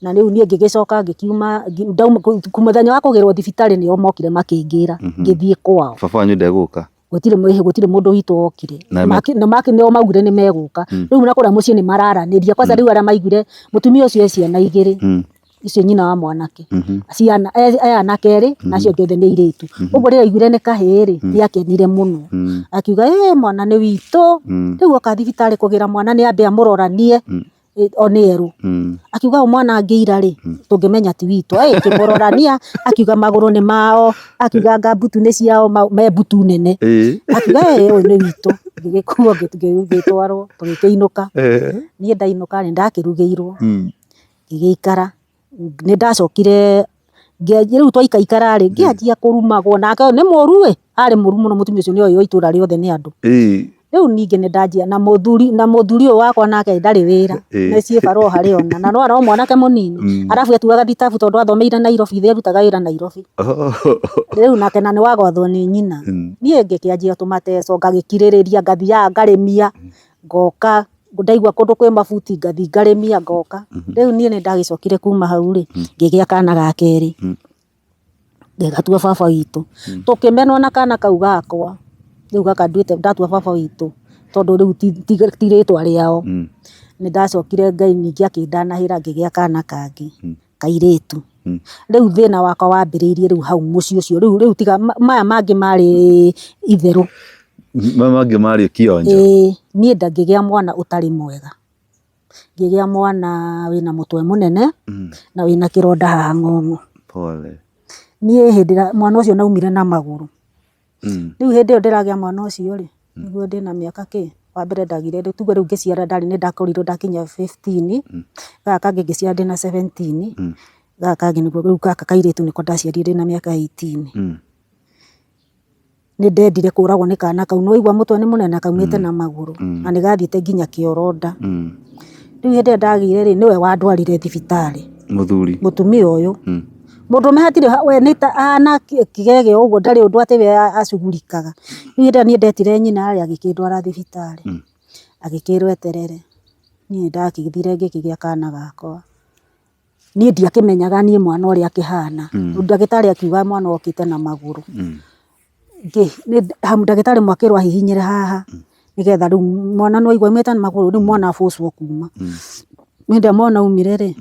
Na rĩu niĩ ngĩgĩcoka ngĩkiuma ndauma mũthenya wa kũgĩrwo thibitarĩ nĩo mokire makĩngĩra, ngĩthiĩ kwao. Baba wanyu ndegũka? Gũtirĩ gũtirĩ mũndũ witũ wokire. Nĩo maugire nĩ megũka. Rĩu na kũrĩa mũciĩ nĩ mararanĩria. Kwanza rĩu arĩa maiguire mũtumia ũcio e ciana 2, icio nyina wa mwanake. Ciana e anake erĩ na acio angĩ othe nĩ airĩtu. Ũguo rĩrĩa aiguire nĩ kahĩĩ rĩ, nĩ akenire mũno. Akiuga ĩ mwana nĩ witũ. Rĩu oka thibitarĩ kũgĩra mwana nĩ ambe amũroranie o nĩ erũ. Akiuga ũyũ mwana angĩira rĩ, tũngĩmenya ti witũ. Akĩmũrorania, akiuga magũrũ nĩ mao, akiuga anga mbutu nĩ ciao, me mbutu nene. Akiuga ĩ ũyũ nĩ witũ. Ngĩgĩkuo ngĩtwarwo, tũgĩkĩinũka. Niĩ ndainũka rĩ, ndakĩrugĩirwo, ngĩgĩikara. Nĩ ndacokire, rĩu twaikaikara rĩ, ngĩanjia kũrumagwo nake nĩ mũru ĩ, arĩ mũru mũno mũtumia ũcio nĩ oĩo itũra rĩothe nĩ andũ. Rĩu ningĩ nĩ ndanjia na mũthuri na mũthuri ũyũ wakwa nake ndarĩ wĩra, nĩ ciĩbarũa harĩ ona, na nĩwona no mwanake mũnini, arabu atuaga thitabu tondũ athomeire Nairobi, ithe arutaga wĩra Nairobi. Rĩu nake na nĩ wa gwathwo nĩ nyina. Niĩ ngĩkĩanjia tũmateco, ngagĩkirĩrĩria, ngathiaga ngarĩmia, ngoka, ndaigua kũndũ kwĩ mabuti ngathiĩ ngarĩmia ngoka. Rĩu niĩ nĩ ndagĩcokire kuma hau rĩ, ngĩgĩa kana ga kerĩ, ngĩgatua baba witũ. Tũkĩmenwo na kana kau gakwa, rĩu gaka nduĩte ndatua baba witũ, tondũ rĩu ti rĩtwa rĩao. Nĩ ndacokire Ngai ningĩ akĩndanahĩra ngĩgĩa kana kangĩ, kairĩtu. Rĩu thĩna wakwa wambĩrĩirie rĩu hau mũciĩ ũcio, rĩu rĩu tiga maya mangĩ marĩ itherũ. Maya mangĩ marĩ kĩonjo. Ĩĩ, niĩ ngĩgĩa mwana ũtarĩ mwega. Ngĩgĩa mwana wĩna mũtwe mũnene na wĩna kĩronda haha ng'ong'o. Pole. Niĩ hĩndĩ ĩrĩa mwana ũcio naumire na magũrũ. Rĩu hĩndĩ ĩyo ndĩragĩa mwana ũcio rĩ, nĩguo ndĩna mĩaka kĩ, wa mbere ndagĩire, tuge rĩu ngĩciara ndarĩ nĩ ndakorirwo ndakinyia 15, gaka kangĩ ngĩciara ndĩna 17, gaka kangĩ nĩguo rĩu gaka kairĩtu nĩko ndaciarire ndĩna mĩaka 18. Nĩ ndendire kũragwo nĩ kana kau, nĩ waigua mũtwe nĩ mũnene na kaumĩte na magũrũ, na nĩ gathiĩte nginya kĩoro nda. Rĩu hĩndĩ ĩrĩa ndagĩire rĩ, nĩwe wandwarire thibitarĩ. Mũthuri. Mũtumia ũyũ. Mũndũrũme hatirĩ we nĩ ta ahana kĩgege ũguo ndarĩ ũndũ atĩ we acugurikaga. Rĩu hĩndĩ ĩrĩa niĩ ndetire nyina rĩ, agĩkĩndwara thibitarĩ, agĩkĩrwo eterere. Niĩ nĩ ndagĩthire ngĩkĩgĩa kana gakwa. Niĩ ndiakĩmenyaga niĩ mwana ũrĩa akĩhana, ndagĩtarĩ akiuga mwana okĩte na magũrũ. Ndagĩtarĩ ũmwe akĩrwo ahihinyĩre haha, nĩgetha rĩu mwana nĩ waigua aumĩte na magũrũ, rĩu mwana abocwo kuma. Hĩndĩ ĩrĩa mwana aumire rĩ,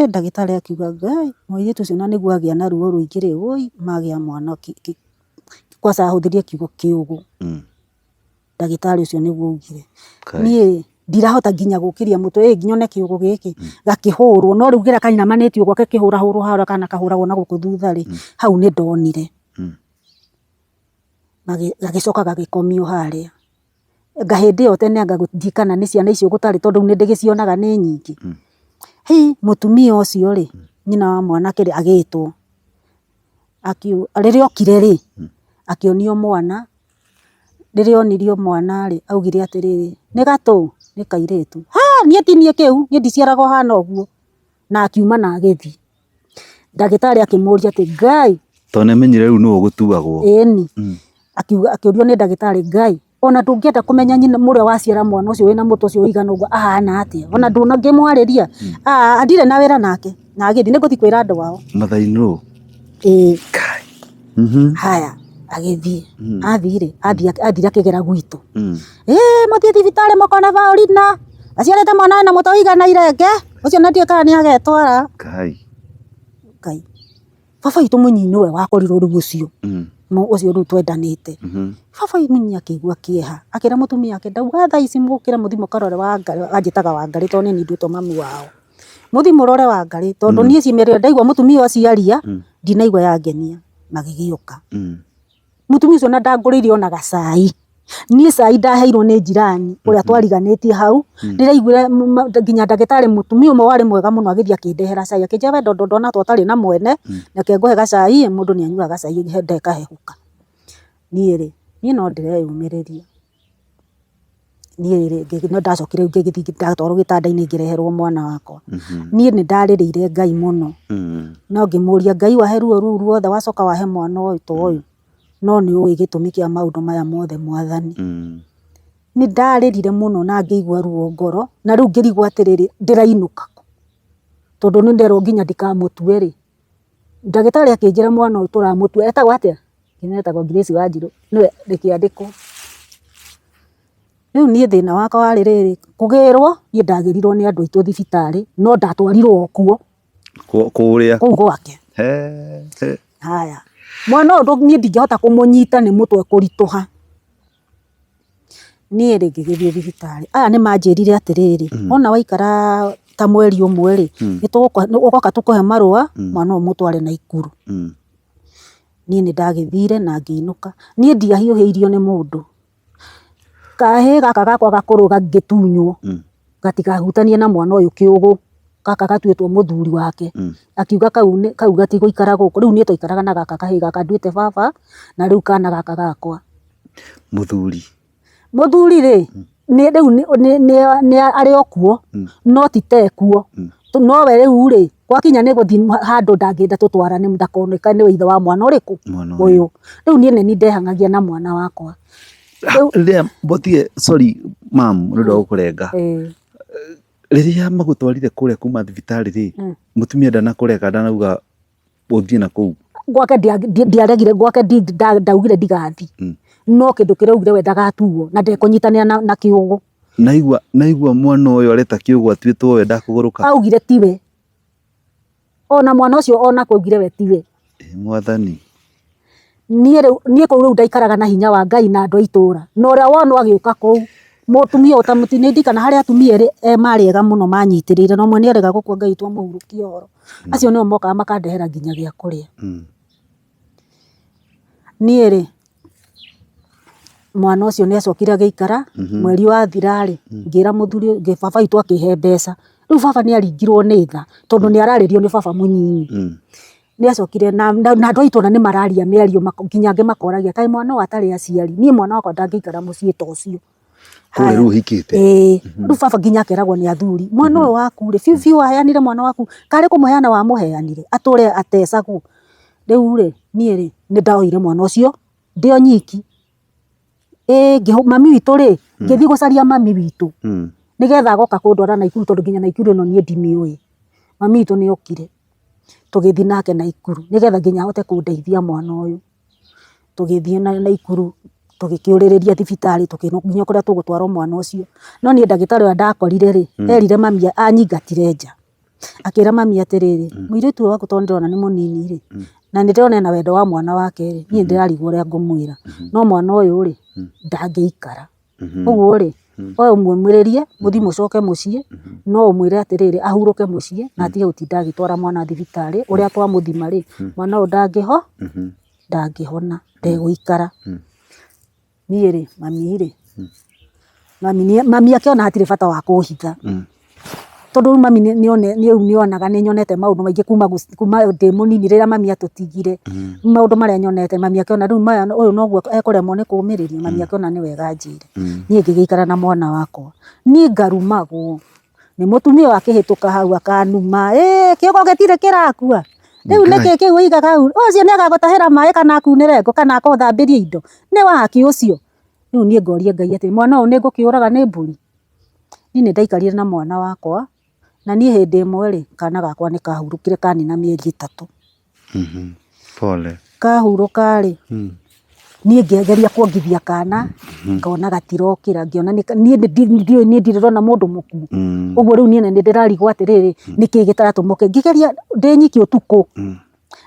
ndagĩtarĩ akiuga Ngai, mũirĩtu ũcio na nĩguo agĩa na ruo rũingĩ rĩ, wũi magĩa mwana kwanza ahũthĩrire kiugo kĩũgũ. Ndagĩtarĩ ũcio nĩguo augire. Niĩ ndirahota nginya gũkĩria mũtwe ĩ nyone kĩũgũ gĩkĩ gakĩhũrwo, no rĩu kĩrĩa kainamanĩtio gwake kĩhũrahũrwo harĩa kana kahũragwo na gũkũ thutha rĩ, hau nĩ ndonire. Gagĩcoka gagĩkomio harĩa. Anga hĩndĩ ĩyo tene anga ndiũĩ kana nĩ ciana icio gũtarĩ tondũ rĩu nĩ ndĩgĩcionaga nĩ nyingĩ. Hĩ, mũtumia ũcio rĩ, nyina wa mwanake rĩ, agĩtwo. Rĩrĩa okire rĩ, akĩonio mwana, rĩrĩa onirio mwana rĩ, augire atĩrĩrĩ, nĩ gatũ? Nĩ kairĩtu. Ha! Niĩ ti niĩ kĩu, niĩ ndiciaragwo hana ũguo. Na akiuma na agĩthiĩ. Ndagĩtarĩ akĩmũria atĩ Ngai. Tondũ nĩ amenyire rĩu nĩwe ũgũtuagwo. Ĩni. Akiuga, akĩũrio nĩ ndagĩtarĩ Ngai, ona ndũngĩenda kũmenya nyina mũrĩa waciara mwana ũcio wĩna mũtwe ũcio ũigana ũguo ahana atĩa? Ona ndũngĩmwarĩria. Ndirĩ na wĩra nake. Na agĩthiĩ, nĩngũthiĩ kwĩra andũ ao. Mother in law. Ĩĩ. Haya, agĩthiĩ. Athiĩ rĩ, athire akĩgera gwitũ. Ĩĩ mũthiĩ thibitarĩ mũkone Paulina, aciarĩte mwana wĩna mũtwe ũigana irenge, ũcio na ndiũĩ kana nĩ agetwara. Ngai. Ngai. Baba witũ mũnyinyi nĩwe wakorirwo rĩu ũcio. Ũcio rĩu twendanĩte. Baba mũnini akĩigua kĩeha, akĩra mũtumia wake ndauga thaa ici mũkĩre mũthiĩ mũkarore Wangarĩ, anjĩtaga Wangarĩ tondũ nĩ niĩ nduĩtwo mami wao. Mũthiĩ mũrore Wangarĩ tondũ niĩ ciumia ndaigua mũtumia ũcio aria, ndinaigua yangenia. Magĩgĩũka. Mũtumia ũcio ona ndangũrĩire ona gacai. Niĩ cai ndaheirwo nĩ njirani ũrĩa twariganĩtie hau, ndĩraiguire nginya ndagĩtarĩ mũtumia ũmwe warĩ mwega mũno agĩthiĩ akĩndehera cai, akĩnjĩra we tondũ ndona ta ũtarĩ na mwene, reke ngũhe gacai, mũndũ nĩ anyuaga gacai ndekahehuka. Niĩ rĩ, niĩ no ndĩreyũmĩrĩria. Niĩ rĩ, no ndacokire ngĩgĩthiĩ ndatwarwo gĩtanda-inĩ ngĩreherwo mwana wakwa. Niĩ nĩ ndarĩrĩire Ngai mũno, no ngĩmũria Ngai wahe ruo rũu ruothe wacoka wahe mwana ũyũ ta ũyũ, no nĩ ũĩ gĩtũmi kĩa maũndũ maya mothe Mwathani. Nĩ ndarĩrire mũno na ngĩigua ruo ngoro, na rĩu ngĩrigwo atĩrĩrĩ, ndĩrainũka kũ? Tondũ nĩ nderwo nginya ndikamũtue rĩ, ndagĩtarĩ akĩnjĩra mwana ũyũ tũramũtua, etagwo atĩa? Etagwo Grace Wanjirũ, nĩwe reke andĩkwo. Rĩu niĩ thĩna wakwa warĩ rĩrĩ, kũgĩrwo, niĩ ndagĩrirwo nĩ andũ aitũ thibitarĩ, no ndatwarirwo o kuo. Kũrĩa? Kũu gwake. Haya, mwana ũyũ niĩ ndingĩhota kũmũnyita nĩ mũtwe kũritũha. Niĩ rĩ ngĩgĩthiĩ thibitarĩ, aya nĩ manjĩrire atĩrĩrĩ, wona waikara ta mweri ũmwe rĩ, ũgoka tũkũhe marũa, mwana ũyũ ũmũtware Naikuru. Niĩ nĩ ndagĩthire na ngĩinũka. Niĩ ndiahiũhĩirio nĩ mũndũ. Kahĩĩ gaka gakwa gakũrũ gangĩtunywo, gatikahutanie na mwana ũyũ kĩũgũ, gaka gatuĩtwo mũthuri wake. Akiuga kau gatigũikara gũkũ. Rĩu niĩ twaikaraga na gaka kahĩĩ gaka nduĩte baba, na rĩu kana gaka gakwa. Mũthuri? Mũthuri rĩ, nĩ rĩu nĩ arĩ o kuo, no ti ta e kuo. Nowe rĩu rĩ, gwakinya nĩ gũthiĩ handũ ndangĩenda tũtwarane ndakoneke nĩwe ithe wa mwana ũrĩkũ? Ũyũ. Rĩu niĩ nĩ niĩ ndehang'agia na mwana wakwa. Rĩrĩa mũtige, sorry ma'am nĩ ũndũ wa gũkũrenga. Rĩrĩa magũtwarire kũrĩa kuma thibitarĩ rĩ, mũtumia ndanakũrega ndanauga ũthiĩ na kũu? Gwake ndiaregire, gwake ndaugire ndigathiĩ, no kĩndũ kĩrĩa augire we ndagatuo na ndekũnyitanĩra na kĩũgũ. Naigua naigua mwana ũyũ areta kĩũgũ atuĩtwo we ndakũgũrũka. Augire tiwe. Ona mwana ũcio onake augire we tiwe. Ĩ mwathani. Niĩ rĩu niĩ kũu rĩu ndaikaraga na hinya wa Ngai na andũ a itũra. Na ũrĩa wonwo agĩũka kũu, mũtumia ũta nĩ harĩ atumia erĩ marĩ ega mũno manyitĩrĩire na ũmwe nĩ arega gũkua Ngai witũ amũhurũkie ũhoro. Acio nĩo mokaga makandehera nginya gĩa kũrĩa. Niĩ rĩ, mwana ũcio nĩ acokire agĩikara, mweri wathira rĩ, ngĩra mũthuri baba witũ akĩhe mbeca. Rĩu baba nĩ aringirwo nĩ tha, tondũ nĩ ararĩrio nĩ baba mũnyinyi. Nĩ acokire na andũ a itũra nĩ mararia mĩario nginya angĩ makoragia kaĩ mwana ũyũ atarĩ aciari, niĩ mwana wakwa ndangĩikara mũciĩ ta ũcio. Kũrĩa rĩu ũhikĩte? Ĩĩ, rĩu baba nginya akeragwo nĩ athuri, mwana ũyũ waku rĩ, biũ biũ waheanire mwana waku, karĩ kũmũheana wamũheanire, atũre atecagwo. Rĩu rĩ, niĩ rĩ, nĩ ndoire mwana ũcio ndĩ o nyiki. Ĩĩ mami witũ rĩ, ngĩthiĩ gũcaria mami witũ, nĩgetha agoka kũndwara Naikuru tondũ nginya Naikuru ĩno niĩ ndimĩũĩ. Mami witũ nĩ okire, tũgĩthiĩ nake Naikuru, nĩgetha nginya ahote kũndeithia mwana ũyũ. Tũgĩthiĩ Naikuru, tũgĩkĩũrĩrĩria thibitarĩ tũkĩrwo nginya kũrĩa tũgũtwarwo mwana ũcio. No niĩ ndagĩtarĩ ũrĩa ndakorire rĩ, erire mami anyingatire nja. Akĩra mami atĩrĩrĩ, mũirĩtu ũyũ waku tondũ nĩndĩrona nĩ mũnini rĩ, na nĩndĩrona ena wendo wa mwana wake rĩ, niĩ nĩndĩrarigwo ũrĩa ngũmwĩra. No mwana ũyũ rĩ, ndangĩikara. Ũguo rĩ, we ũmũmĩrĩrie, mũthiĩ mũcoke mũciĩ, no ũmwĩre atĩrĩrĩ, ahurũke mũciĩ, na atige gũtinda agĩtwara mwana thibitarĩ, ũrĩa twamũthima rĩ, mwana ũyũ ndangĩhona, ndegũikara. Niĩ rĩ, mami rĩ, mami akĩona hatirĩ bata wa kũhitha. Tondũ rĩu mami nĩ onaga nĩ nyonete maũndũ maingĩ kuma ndĩ mũnini rĩrĩa mami atũtigire, maũndũ marĩa nyonete mami akĩona rĩu maya ũyũ noguo ekũremwo nĩ kũmĩrĩria, mami akĩona nĩ wega anjĩre. Niĩ ngĩgĩikara na mwana wakwa. Niĩ ngarumagwo nĩ mũtumia ũyũ akĩhĩtũka hau akanuma, ĩĩ kĩongo gĩtirĩ kĩrakua, rĩu nĩkĩ kĩu ũigaga hau, ũcio nĩ agagũtahĩra maĩ kana akunĩre ngũ kana agũthambĩrie indo, nĩ waki ũcio? Rĩu niĩ ngoria Ngai atĩrĩ, mwana ũyũ nĩ ngũkĩũraga nĩ mbũri? Niĩ nĩ ndaikarire na mwana wakwa, na niĩ hĩndĩ ĩmwe rĩ, kana gakwa nĩ kahurũkire kanina mĩeri ĩtatũ. Pole. Kahurũka rĩ, niĩ ngĩgeria kuongithia kana, ngona gatirokĩra, ngĩona niĩ ndiũĩ niĩ ndirĩ ndona mũndũ mũkuũ. Ũguo rĩu niĩ nĩ ndĩrarigwo atĩrĩrĩ, nĩkĩ gĩtaratũma oke. Ngĩgeria ndĩ nyiki ũtukũ,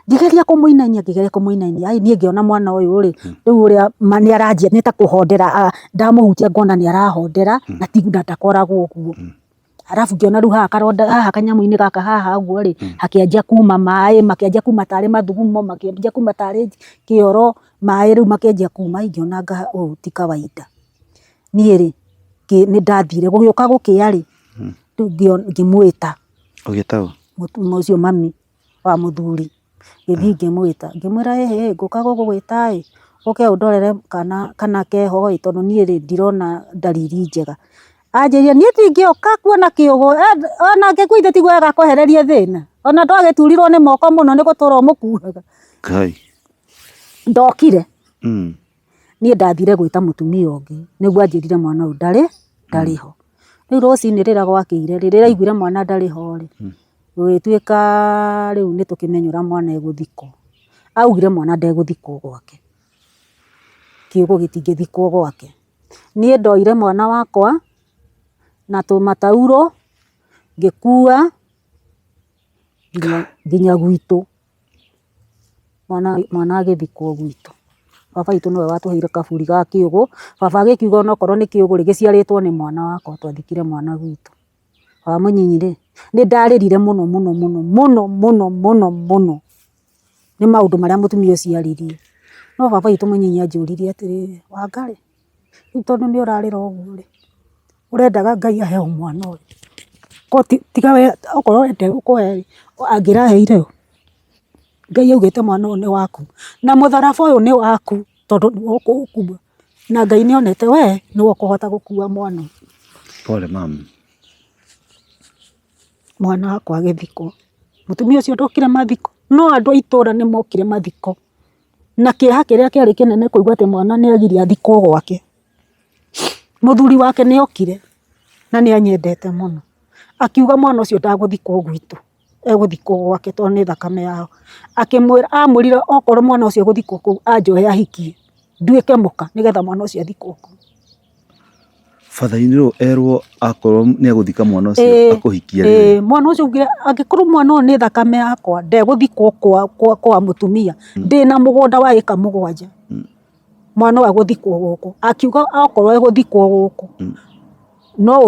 Ngĩgeria kũmũinainia, ngĩgeria kũmũinainia, ai niĩ ngĩona mwana ũyũ rĩ, rĩu ũrĩa nĩ aranjia nĩ ta kũhondera, ndamũhutia ngona nĩ arahondera na ti na ndakoragwo ũguo. Arabu ngĩona rĩu haha karonda haha kanyamũ-inĩ gaka haha ũguo rĩ, hakĩanjia kuma maĩ, makĩanjia kuma tarĩ mathugumo, makĩanjia kuma tarĩ kĩoro, maĩ rĩu makĩanjia kuma, ngĩona anga ũyũ ti kawaida. Niĩ rĩ, nĩ ndathire, gũgĩũka gũkĩa rĩ, rĩu ngĩmwĩta. Ũgĩta ũ? Ũcio mami wa mũthuri, ngĩthiĩ ngĩmwĩta, ngĩmwĩra ĩhĩ ngũka gũgwĩta ĩ, ũke ũndorere kana kana keho ĩ, tondũ niĩ rĩ ndirona ndariri njega. Anjĩrire niĩ ndingĩũka kuona kĩũgũ, ona angĩkua ithe tiguo agakwehereria thĩna, ona ndwagĩturirwo nĩ moko mũno nĩ gũtũra ũmũkuaga. Ngai. Ndokire. Niĩ ndathire gwĩta mũtumia ũngĩ nĩguo anjĩrire mwana ũyũ ndarĩ, ndarĩ ho. Rĩu rũcinĩ rĩrĩa gwakĩire rĩ, rĩrĩa aiguire mwana ndarĩ ho rĩ, gũgĩtuĩka rĩu nĩ tũkĩmenye ũrĩa mwana egũthikwo. Augire mwana ndegũthikwo gwake, kiugo gĩtingĩthikwo gwake. Niĩ ndoire mwana wakwa na tũmataurũ ngĩkua nginya gwitũ. Mwana agĩthikwo gwitũ. Baba witũ nĩwe watũheire kaburi ga kĩũgũ, baba agĩkiuga onokorwo nĩ kĩũgũ rĩ, gĩciarĩtwo nĩ mwana wakwa, twathikire mwana gwitũ. Baba mũnyinyi rĩ, nĩ ndarĩrire mũno mũno mũno mũno mũno mũno mũno nĩ maũndũ marĩa mũtumia ũcio aririe. No baba witũ mũnyinyi anjũririe atĩrĩrĩ, Wangarĩ, rĩu tondũ nĩ ũrarĩra ũguo rĩ, ũrendaga Ngai ahe ũ mwana ũyũ? Ko tiga we okorwo we ndegũkũhe rĩ, angĩraheire ũ? Ngai augĩte mwana ũyũ nĩ waku, na mũtharaba ũyũ nĩ waku tondũ nĩwe ũkũũkua. Na Ngai nĩ onete we nĩwe ũkũhota gũkua mwana ũyũ. Pole mum. Mwana wakwa agĩthikwo. Mũtumia ũcio ndokire mathiko, no andũ a itũra nĩ mokire mathiko. Na kĩeha kĩrĩa kĩarĩ kĩnene kũigua atĩ mwana nĩ agirio athikwo gwake. Mũthuri wake nĩ okire na nĩ anyendete mũno, akiuga mwana ũcio ndagũthikwo gwitũ, egũthikwo gwake tondũ nĩ thakame yao. Akĩmwĩra, amwĩrire okorwo mwana ũcio egũthikwo kũu anjoe ahikie, nduĩke mũka nĩgetha mwana ũcio athikwo kũu. Father in law erwo akorwo nĩ egũthika mwana ũcio akũhikie rĩ. Ĩĩ mwana ũcio augire angĩkorwo mwana ũyũ nĩ thakame yakwa ndegũthikwo kwa mũtumia, ndĩna mũgũnda wa ĩka mũgwanja. Mwana ũyũ egũthikwo gũkũ, akiuga okorwo egũthikwo gũkũ no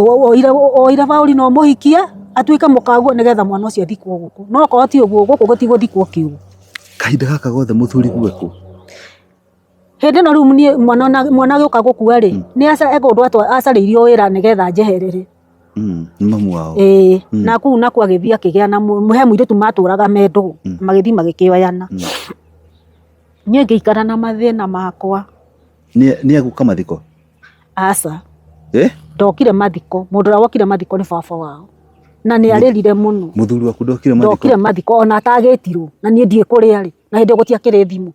oire baũri na ũmũhikie atuĩke mũkaguo nĩgetha mwana ũcio athikwo gũkũ, no okorwo ti ũguo gũkũ gũtigũthikwo kiugo. Kahinda gaka gothe mũthuri guo ekũ? Hĩndĩ ĩno rĩu niĩ mwana agĩũka gũkua rĩ, nĩ he kũndũ acarĩirio wĩra nĩgetha njeherere. Nĩ mamu wao? Ĩĩ, na kũu nakuo agĩthiĩ akĩgĩa na he mũirĩtu matũraga me ndũgũ, magĩthiĩ magĩkĩoyana. Niĩ ngĩikara na mathĩna makwa. Nĩ egũka mathiko? Aca. Eh? Ndokire mathiko, mũndũ ũrĩa wokire mathiko nĩ baba wao. Na nĩ arĩrire mũno. Mũthuri waku ndokire mathiko? Ndokire mathiko ona atagĩtirwo na niĩ ndiũĩ kũrĩa arĩ na hĩndĩ ĩyo gũtiakĩrĩ thimũ.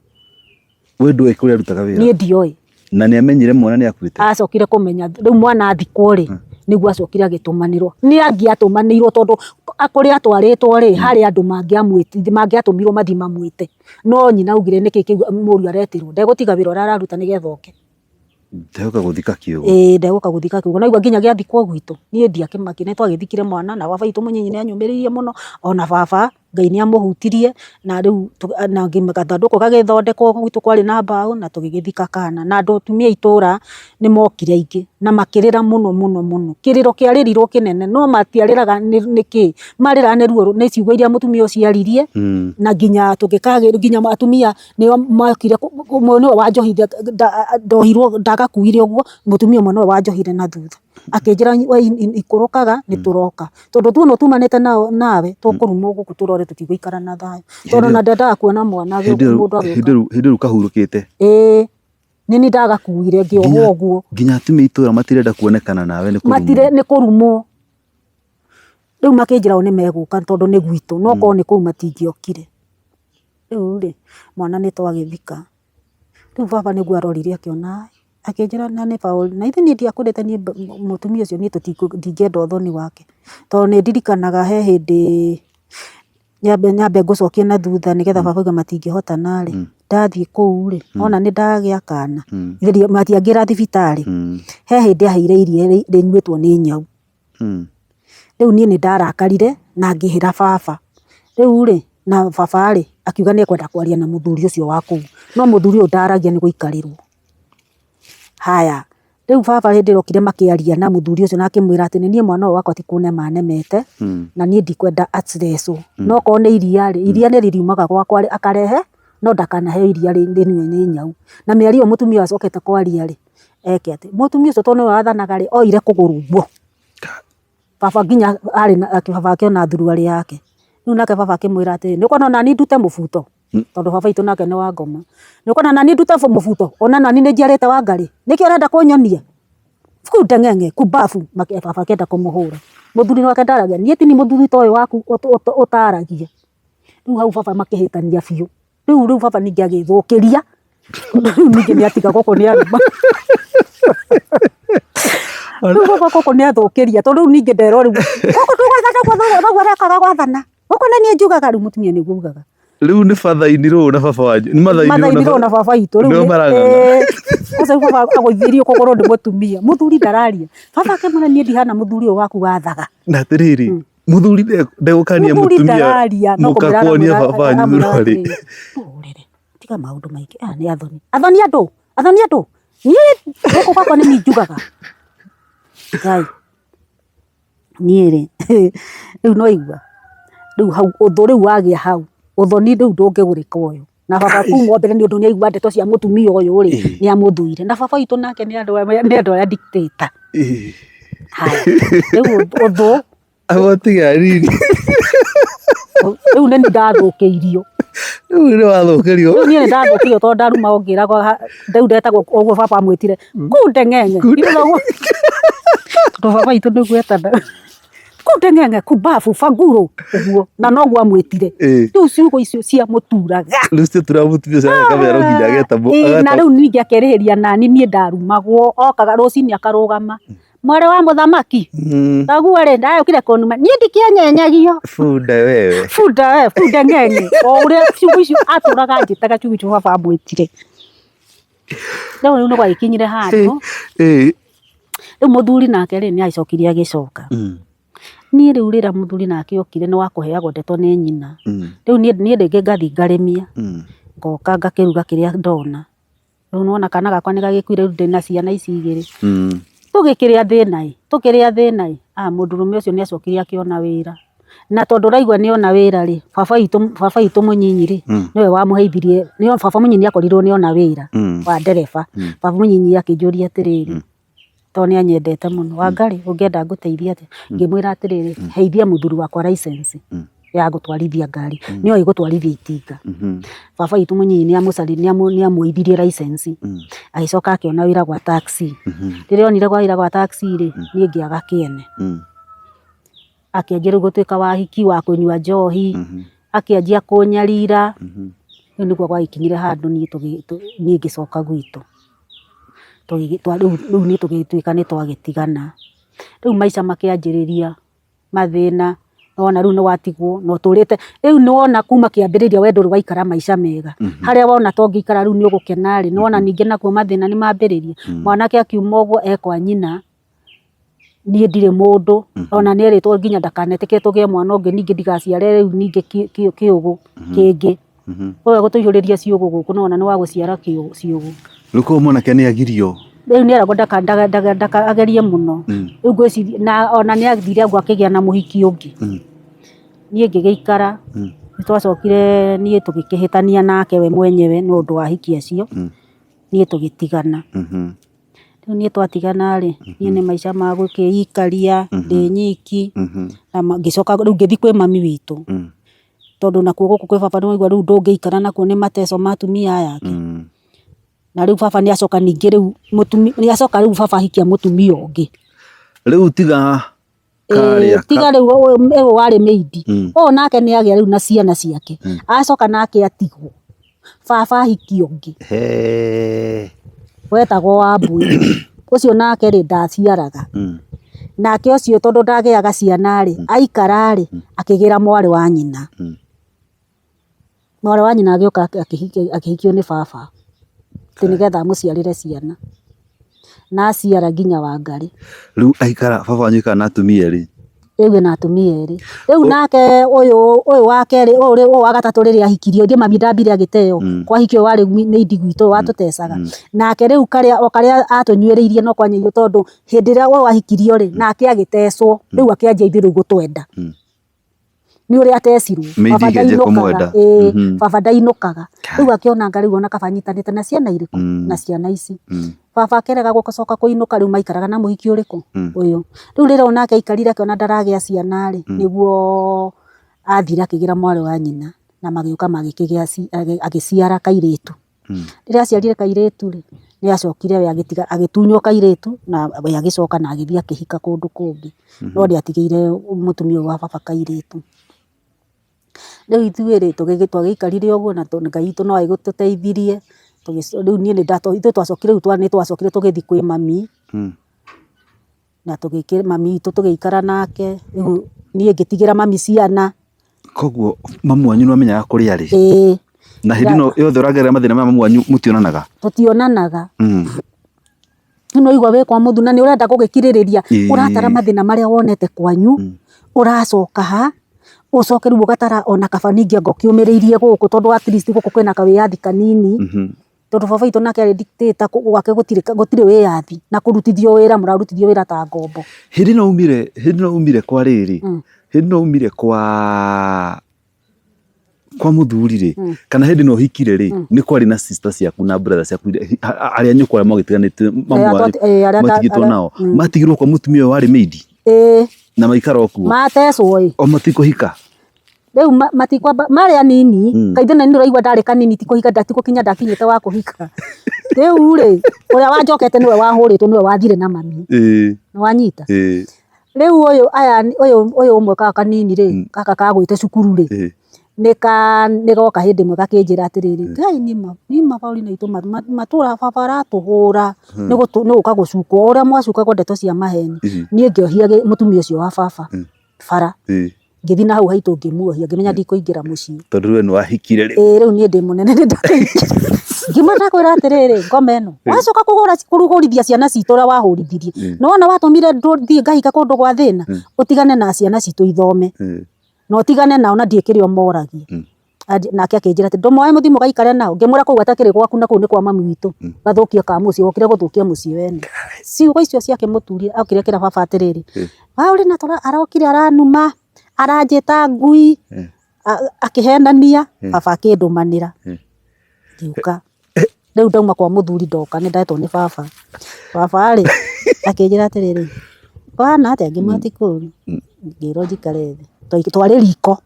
We ndũĩ kũrĩa arutaga wĩra? Niĩ ndioĩ. Na nĩ amenyire mwana nĩ akuĩte? Acokire kũmenya rĩu mwana athikwo rĩ, nĩguo acokire agĩtũmanĩrwo. Nĩ angĩatũmanĩirwo tondũ kũrĩa atwarĩtwo rĩ, harĩ andũ mangĩatũmirwo mathiĩ mamwĩte. No nyina augire nĩkĩ kĩu mũriũ aretĩrwo, ndegũtiga wĩra ũrĩa araruta nĩgetha oke. Ndegũka gũthika kiugo. Ĩĩ ndegũka gũthika kiugo. Naigua nginya gĩathikwo gwitũ, niĩ ndiakĩmakire, nĩ twagĩthikire mwana na baba witũ mũnyinyi nĩ anyũmĩrĩirie mũno, ona baba Ngai nĩ amũhutirie na rĩu na gathandũkũ gagĩthondekwo gwitũ kwarĩ na mbaũ na tũgĩgĩthika kana. Na andũ atumia a itũra nĩ mokire aingĩ na makĩrĩra mũno mũno mũno. Kĩrĩro kĩarĩrirwo kĩnene no matiarĩraga nĩkĩ, marĩraga nĩ ruo nĩ ciugo iria mũtumia ũcio aririe na nginya tũngĩkagĩ nginya atumia nĩo mokire, ũmwe nĩwe wanjohire ndohirwo ndagakuire ũguo, mũtumia ũmwe nĩwe wanjohire na thutha. Akĩnjĩra we ikũrũkaga nĩ tũroka, tondũ tuona tumanĩte nawe tũkũrumwo gũkũ tũrore tũtigũikara na thayũ. Tondũ ona ndendaga kuona mwana mũndũ agĩũka. Hĩndĩ ĩyo kahurũkĩte? Ĩĩ. Nĩ niĩ ndagakuire ngĩohwo ũguo. Nginya atumia a itũra matirenda kuonekana nawe nĩ kũrumwo? Matirenda nĩ kũrumwo. Rĩu makĩnjĩra o nĩ megũka tondũ nĩ gwitũ, no korwo nĩ kũu matingĩokire. Rĩu rĩ, mwana nĩ twagĩthika. Rĩu baba nĩguo arorire akĩona, akĩnjĩra na nĩ Paul, na ithe niĩ ndiakwĩrĩte niĩ mũtumia ũcio niĩ ndingĩenda ũthoni wake. Tondũ nĩ ndirikanaga he hĩndĩ nyambe ngũcokie na thutha nĩgetha baba auge matingĩhotana rĩ, ndathiĩ kũu rĩ, ona nĩ ndagĩa kana, matiangĩra thibitarĩ, he hĩndĩ aheire iria rĩnyuĩtwo nĩ nyau. Rĩu niĩ nĩ ndarakarire na ngĩhĩra baba. Rĩu rĩ, Na baba rĩ, akiuga nĩ ekwenda kwaria na mũthuri ũcio wa kũu, no mũthuri ũyũ ndaragia nĩ gũikarĩrwo. Haya, rĩu baba hĩndĩ ĩrĩa okire makĩaria na mũthuri ũcio na akĩmwĩra atĩ niĩ mwana ũyũ wakwa ti kũnema anemete, na niĩ ndikwenda acecwo, no okorwo nĩ iria rĩ, iria nĩ rĩriumaga gwakwa akarehe, no ndakanaheo iria rĩnyue nĩ nyau. Na mĩario ĩyo mũtumia ũyũ acokete kwaria rĩ, eke atĩ, mũtumia ũcio tondũ nĩwe wathanaga rĩ, oire kũgũrũ ũguo. Baba nginya arĩ na baba akĩona thuruarĩ yake. Rĩu nake baba akĩmwĩra atĩrĩ, nĩ ũkuona ona niĩ ndute mũbuto? Tondũ baba witũ nake nĩ wa ngoma. Nĩ ũkuona ona niĩ ndute mũbuto? Ona nani nĩ njiarĩte Wangarĩ? Nĩkĩ ũrenda kũnyonia? Kunde ng'eng'e kumbabu. Baba akĩenda kũmũhũra. Mũthuri nake ndaragia, niĩ ti niĩ mũthuri ta ũyũ waku ũtaragia. Rĩu hau baba makĩhĩtania biũ. Rĩu rĩu baba ningĩ agĩthũkĩria, tondũ rĩu ningĩ nĩ atiga gũkũ nĩ aruma. Rĩu baba gũkũ nĩ athũkĩria, tondũ rĩu ningĩ nderwo rĩu, gũkũ ndũgwathana ũguo arekaga gwathana, gũkũ nĩ niĩ njugaga, rĩu mũtumia nĩguo augaga. Rĩu nĩ batha-inĩ na baba wanyu, nĩ matha-inĩ na baba witũ rĩu nĩo marang'ang'ana. Ũcio rĩu baba agũithirio kũgũrũ nĩ mũtumia, mũthuri ndararia. Baba akĩmwĩra niĩ ndihana mũthuri ũyũ waku wathaga. Na atĩrĩrĩ, Mũthuri ndegũkania Mũthuri mũtumia ndararia no mũka kũmwĩra kuonia aramwĩra baba wanyu aramwĩra thuruarĩ. atĩrĩrĩ, ndũhũrĩre tiga maũndũ maingĩ aya nĩ athoni athoni andũ athoni andũ niĩ gũkũ gwakwa nĩ niĩ njugaga Ngai niĩ rĩ rĩu no igua rĩu hau ũthũ rĩu wagĩa hau ũthoni rĩu ndũngĩgũrĩka ũyũ na baba kuma mbere nĩ ũndũ nĩ aigua ndeto cia mũtumia ũyũ rĩ nĩ amũthũire na baba witũ nake nĩ andũ arĩa dictator haya rĩu ũthũ Agotiga nini. Rĩu nĩ niĩ ndathũkĩirio. Rĩu nĩ wathũkĩrio. Rĩu niĩ nĩ ndathũkĩirio tondũ ndaruma ũngĩragwo rĩu ndetagwo ũguo baba amwĩtire kunde ng'eng'e. Tondũ baba witũ nĩguo etanaga. Kunde ng'eng'e kumbabu banguro ũguo na noguo amwĩtire. Rĩu ciugo icio ciamũturaga. Rĩu ciatura mũtumia ũcio ageka nginya ageta. Na rĩu ningĩ akerĩhĩria nani niĩ ndarumagwo okaga rũcinĩ akarũgama. Mwarĩ wa mũthamaki thoguo rĩ ndagĩũkire kũnuma niĩ ndikĩenyenyagio Bunda wewe. bunda we bunda ng'eng'e o ũrĩa ciugo icio atũraga anjĩtaga ciugo icio baba amwĩtire rĩu rĩu nĩ gwagĩkinyire handũ rĩu mũthuri nake rĩ nĩ agĩcokire agĩcoka niĩ rĩu rĩrĩa mũthuri nake okire nĩ wa kũheagwo ndeto nĩ nyina rĩu niĩ rĩngĩ ngathiĩ ngarĩmia ngoka ngakĩruga kĩrĩa ndona Rĩu nĩwona kana gakwa nĩ gagĩkuire rĩu ndĩna ciana ici igĩrĩ. Tũgĩkĩrĩa thĩna ĩ, tũkĩrĩa thĩna ĩ, ah mũndũrũme ũcio nĩ acokire akĩona wĩra. Na tondũ ũraigua nĩ ona wĩra rĩ, baba witũ baba witũ mũnyinyi rĩ, nĩwe wamũheithirie, baba mũnyinyi akorirwo nĩ ona wĩra wa ndereba. Baba mũnyinyi akĩnjũria atĩrĩrĩ, tondũ nĩ anyendete mũno, Wangarĩ ũngĩenda ngũteithie atĩa? Ngĩmwĩra atĩrĩrĩ, heithia mũthuri wakwa license ya gũtwarithia ngari, nĩ oĩ gũtwarithia itinga. Baba witũ mũnyinyi nĩ amũithirie license, agĩcoka akĩona wĩra gwa taxi. Rĩrĩa onire wĩra gwa taxi rĩ, niĩ ngĩaga kĩene. Akĩanjia rĩu gũtuĩka wa hiki wa kũnyua njohi, akĩanjia kũnyarira, rĩu nĩguo gwagĩkinyire handũ niĩ niĩ ngĩcoka gwitũ. Rĩu niĩ tũgĩtuĩka nĩ twagĩtigana. Rĩu maica makĩanjĩrĩria mathĩna, nĩwona rĩu nĩwatigwo na ũtũrĩte, rĩu nĩwona kuma kĩambĩrĩria we ndũrĩ waikara maica mega. Harĩa wona ta ũngĩikara rĩu nĩ ũgũkena rĩ, nĩwona ningĩ nakuo mathĩna nĩ mambĩrĩria. Mwanake akiuma ũguo e kwa nyina, niĩ ndirĩ mũndũ, ona nĩ erĩtwo nginya ndakanetĩkĩre tũgĩe mwana ũngĩ ningĩ ndigaciare rĩu ningĩ kĩũgũ kĩngĩ. Ũyũ egũtũihũrĩria ciũgũ gũkũ nĩwona nĩ wa gũciara ciũgũ. Rĩu koguo mwanake nĩ agirio? Rĩu nĩ eragwo ndakagerie mũno. Rĩu ngwĩciria na ona nĩ athire ũguo akĩgĩa na mũhiki ũngĩ. Niĩ ngĩgĩikara, nĩ twacokire niĩ tũgĩkĩhĩtania nake we mwenyewe nĩ ũndũ wa ahiki acio, niĩ tũgĩtigana. Rĩu niĩ twatigana rĩ, niĩ nĩ maica ma gũkĩikaria ndĩ nyiki, na ngĩcoka rĩu ngĩthiĩ kwĩ mami witũ, tondũ nakuo gũkũ kwĩ baba nĩwaigua rĩu ndũngĩikara nakuo nĩ mateco ma atumia aya angĩ. Na rĩu baba nĩ acoka ningĩ rĩu nĩ acoka rĩu baba ahikia mũtumia ũngĩ. Rĩu tiga Karĩa tiga rĩu ũyũ warĩ maid ũyũ nake nĩ agĩa rĩu na ciana ciake acoka nake atigwo baba ahikia ũngĩ wetagwo Wambui ũcio nake rĩ ndaciaraga nake ũcio tondũ ndagĩaga ciana rĩ aikara rĩ akĩgĩra mwarĩ wa nyina. Mwarĩ wa nyina agĩũka akĩhikio nĩ baba, atĩ nĩgetha amũciarĩre ciana. Na aciara nginya Wangarĩ. Rĩu aikara, baba wanyu aikara na atumia erĩ? Rĩu ena atumia erĩ. Rĩu nake ũyũ ũyũ wa kerĩ ũyũ ũyũ wa gatatũ rĩrĩa ahikirio ithe mami ndambire agĩteo kwahikio warĩ maid gwitũ ũyũ watũtecaga. Nake rĩu karĩa o karĩa atũnyuĩrĩirie no kwanyuire tondũ hĩndĩ ĩrĩa ũyũ ahikirio rĩ nake agĩtecwo rĩu akĩanjia ithuĩ rĩu gũtwenda. Nĩ ũrĩa atecirwo. Maid Baba ikĩanjia ndainũkaga kũmwenda. ĩĩ baba ndainũkaga. Rĩu akĩona anga rĩu ona kaba anyitanĩte na ciana irĩkũ? Na ciana ici. Baba akĩrega gũcoka kũinũka rĩu maikaraga na mũhiki ũrĩkũ? Ũyũ. Rĩu rĩrĩa onake aikarire akĩona ndaragĩa ciana rĩ, nĩguo athire akĩgĩra mwarĩ wa nyina na magĩũka magĩkĩgĩa agĩciara kairĩtu. Rĩrĩa aciarire kairĩtu rĩ, nĩ acokire we agĩtiga agĩtunywo kairĩtu na we agĩcoka na agĩthiĩ akĩhika kũndũ kũngĩ. No ndĩatigĩire mũtumia ũyũ wa baba kairĩtu. Rĩu ithuĩ rĩ, twagĩikarire ũguo na Ngai witũ no agĩtũteithirie, rĩu niĩ nĩ ithuĩ twacokire rĩu nĩ twacokire tũgĩthiĩ kwĩ mami, na mami witũ tũgĩikara nake, rĩu niĩ ngĩtigĩra mami ciana. Koguo mamu wanyu nĩ wamenyaga kũrĩa arĩ? Ĩĩ. Na hĩndĩ ĩno yothe ũragerera mathĩna maya mamu wanyu mũtionanaga? Tũtionanaga. Rĩu nĩ waigua wĩ kwa mũthuri na nĩ ũrenda gũgĩkirĩrĩria, ũratara mathĩna marĩa wonete kwanyu, ũracoka ha, ũcoke rĩu ũgatara ona kaba ningĩ anga ũkĩũmĩrĩirie gũkũ tondũ at least gũkũ kwĩna kawĩyathi kanini, tondũ baba witũ nake arĩ dictator gwake gũtirĩ wĩyathi na kũrutithio wĩra mũrarutithio wĩra ta ngombo. Hĩndĩ ĩno umire, hĩndĩ ĩno umire kwa rĩrĩ, hĩndĩ ĩno umire kwa kwa mũthuri rĩ mm. kana hĩndĩ ĩno ũhikire rĩ mm. nĩ kwarĩ na sister ciaku na brother ciaku arĩa nyũkwa arĩa mwagĩtiganĩte matigĩtwo nao mm. matigirwo kwa mũtumia ũyũ warĩ maid na maikara o kuo matecwo ĩ o matikũhika rĩu matikwamba marĩ anini mm. kaithe na nĩ ũraigua ndarĩ kanini tikũhika ndatigũkinya ndakinyĩte wa kũhika rĩu rĩ ũrĩa wanjokete nĩwe wahũrĩtwo nĩwe wathire na mami nĩ wanyita Rĩu ũyũ aya ũyũ ũyũ ũmwe gaka kanini rĩ, mm. gaka kagwĩte cukuru rĩ, eh. nĩ ka nĩ goka hĩndĩ ĩmwe gakĩnjĩra atĩrĩrĩ, eh. Ngai nĩ ma nĩ ma Paulina itũ matũra baba aratũhũra hmm. nĩ gũka gũcukwo ũrĩa mwacukagwo ndeto cia maheni. Niĩ ngĩohia mũtumia ũcio wa baba hmm. bara. Ngĩthiĩ na hau haitũ ngĩmuohia ngĩmenya ndikũingĩra mũciĩ. Tondũ we nĩ wahikire rĩu. Ĩĩ rĩu niĩ ndĩ mũnene nĩ ndakĩhikire. Ngĩmwĩra ndakwĩra atĩrĩrĩ ngoma ĩno wacoka kũhũra kũhũrithia ciana citũ ũrĩa wahũrithirie. Nĩ wona watũmire thiĩ ngahika kũndũ gwa thĩna ũtigane na ciana citũ ithome. Na ũtigane nao na ndiũĩ kĩrĩa ũmoragia. Nake akĩnjĩra atĩ ndũmoe mũthiĩ mũgaikare nao. Ngĩmwĩra kũu atakĩrĩ gwaku na kũu nĩ kwa mami witũ. Gathũkia ka mũciĩ wokire gũthũkia mũciĩ wene. Ciugo icio ciakĩmũturire okire akĩra baba atĩrĩrĩ, Paulina arokire aranuma, aranjĩta ngui, akĩhenania, baba akĩndũmanĩra. Ngĩũka. Rĩu ndauma kwa mũthuri ndoka nĩ ndetwo nĩ baba. Baba rĩ, akĩnjĩra atĩrĩrĩ, kũhana atĩa? Ngĩmwĩra ti kũru. Ngĩrwo njikare thĩ. Twarĩ riko.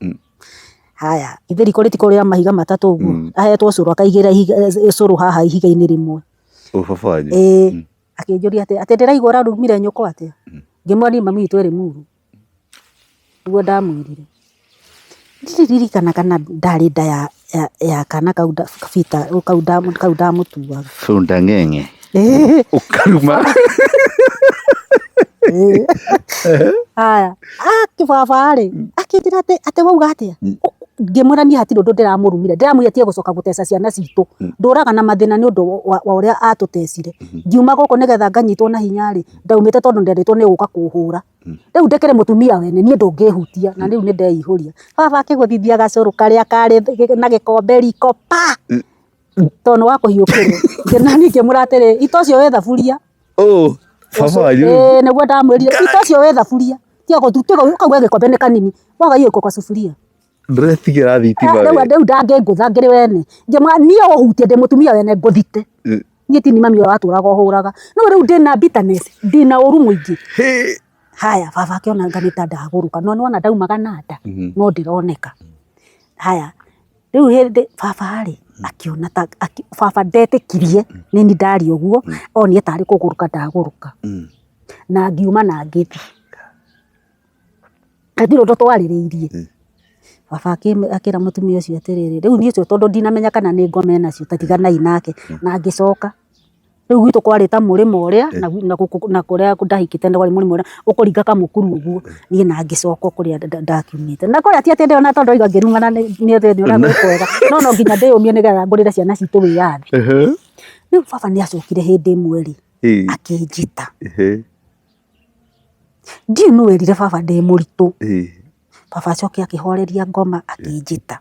Haya, githĩ riko rĩtikoragwo rĩa mahiga matatũ ũguo? Ahetwo ũcũrũ akaigĩrĩra ũcũrũ haha ihiga-inĩ rĩmwe. Baba wanyu? Ĩĩ. Akĩnjũria atĩ atĩ ndĩraigua ũrarumire nyũkwa atĩa? Ngĩmwĩra niĩ mami witũ erĩ muru. Nĩguo ndamwĩrire. Ndiririkana kana ndarĩ nda ya, ya, ya kana kau Peter, kau kau ndamũtuaga. Bunda ng'eng'e. Ũkaruma. Haya, akĩbaba rĩ, akĩnjĩra atĩ atĩ wauga atĩa? Ngĩmwĩra niĩ hatirĩ ũndũ ndĩramũrumire, ndĩramwĩrire atige gũcoka gũteca ciana citũ. Ndũraga na mathĩna nĩ ũndũ wa ũrĩa atũtecire. Ngiuma gũkũ nĩgetha nganyitwo na hinya rĩ, ndaumĩte tondũ nderĩtwo nĩ ũgũka kũhũra. Rĩu ndĩkĩrĩ mũtumia wene, niĩ ndũngĩhutia na rĩu nĩ ndeihũria. Baba akĩgũthithia gacũrũ karĩa karĩ na gĩkombe riko pa! Tondũ nĩ wa kũhiũkĩrwo. Nani ngĩmwĩra atĩrĩ, ita ũcio wĩ thaburia. Ũũ, baba wanyu. Ĩĩ nĩguo ndamwĩrire, ita ũcio wĩ thaburia. Tiga kau gĩkombe nĩ kanini, waga iko kwa sufuria. Ndũretigĩra thitima we. Rĩu ndangĩngũtha ngĩrĩ wene. Ngĩmwĩra niĩ ũhutie ndĩ mũtumia wene ngũthite. Niĩ ti mami ũrĩa watũraga ũhũraga. No rĩu ndĩna bitterness, ndĩna ũru mũingĩ. Haya baba akĩona anga nĩ ta ndagũrũka, no nĩwona ndaumaga na nda, no ndĩroneka. Haya, rĩu hĩndĩ baba rĩ, akĩona ta baba ndetĩkirie nĩ niĩ ndaria ũguo, onire tarĩ kũgũrũka ndagũrũka. Na ngiuma na ngĩthiĩ. Hatirĩ ũndũ twarĩrĩirie. Baba akĩra mũtumia ũcio atĩrĩrĩ, rĩu niĩ ũcio tondũ ndinamenya kana nĩ ngoma enacio ta tiganai nake. Na ngĩcoka. Rĩu gwitũ kwarĩ ta mũrĩmo ũrĩa na kũrĩa ndahikĩte kwarĩ mũrĩmo ũrĩa ũkũringa kamũkuru ũguo, niĩ na ngĩcoka o kũrĩa ndakiumĩte. Na kũrĩa ti atĩ ndĩrona tondũ ndaigua ngĩrumana nĩ ũrĩa gwĩ kwega, no no nginya ndĩyũmie nĩgetha ngũrĩre ciana citũ wĩyathi. Rĩu baba nĩ acokire hĩndĩ ĩmwe rĩ, akĩnjĩta. Ndiũĩ nũ werire baba ndĩ mũritũ. Baba acoke akĩhoreria ngoma akĩnjĩta.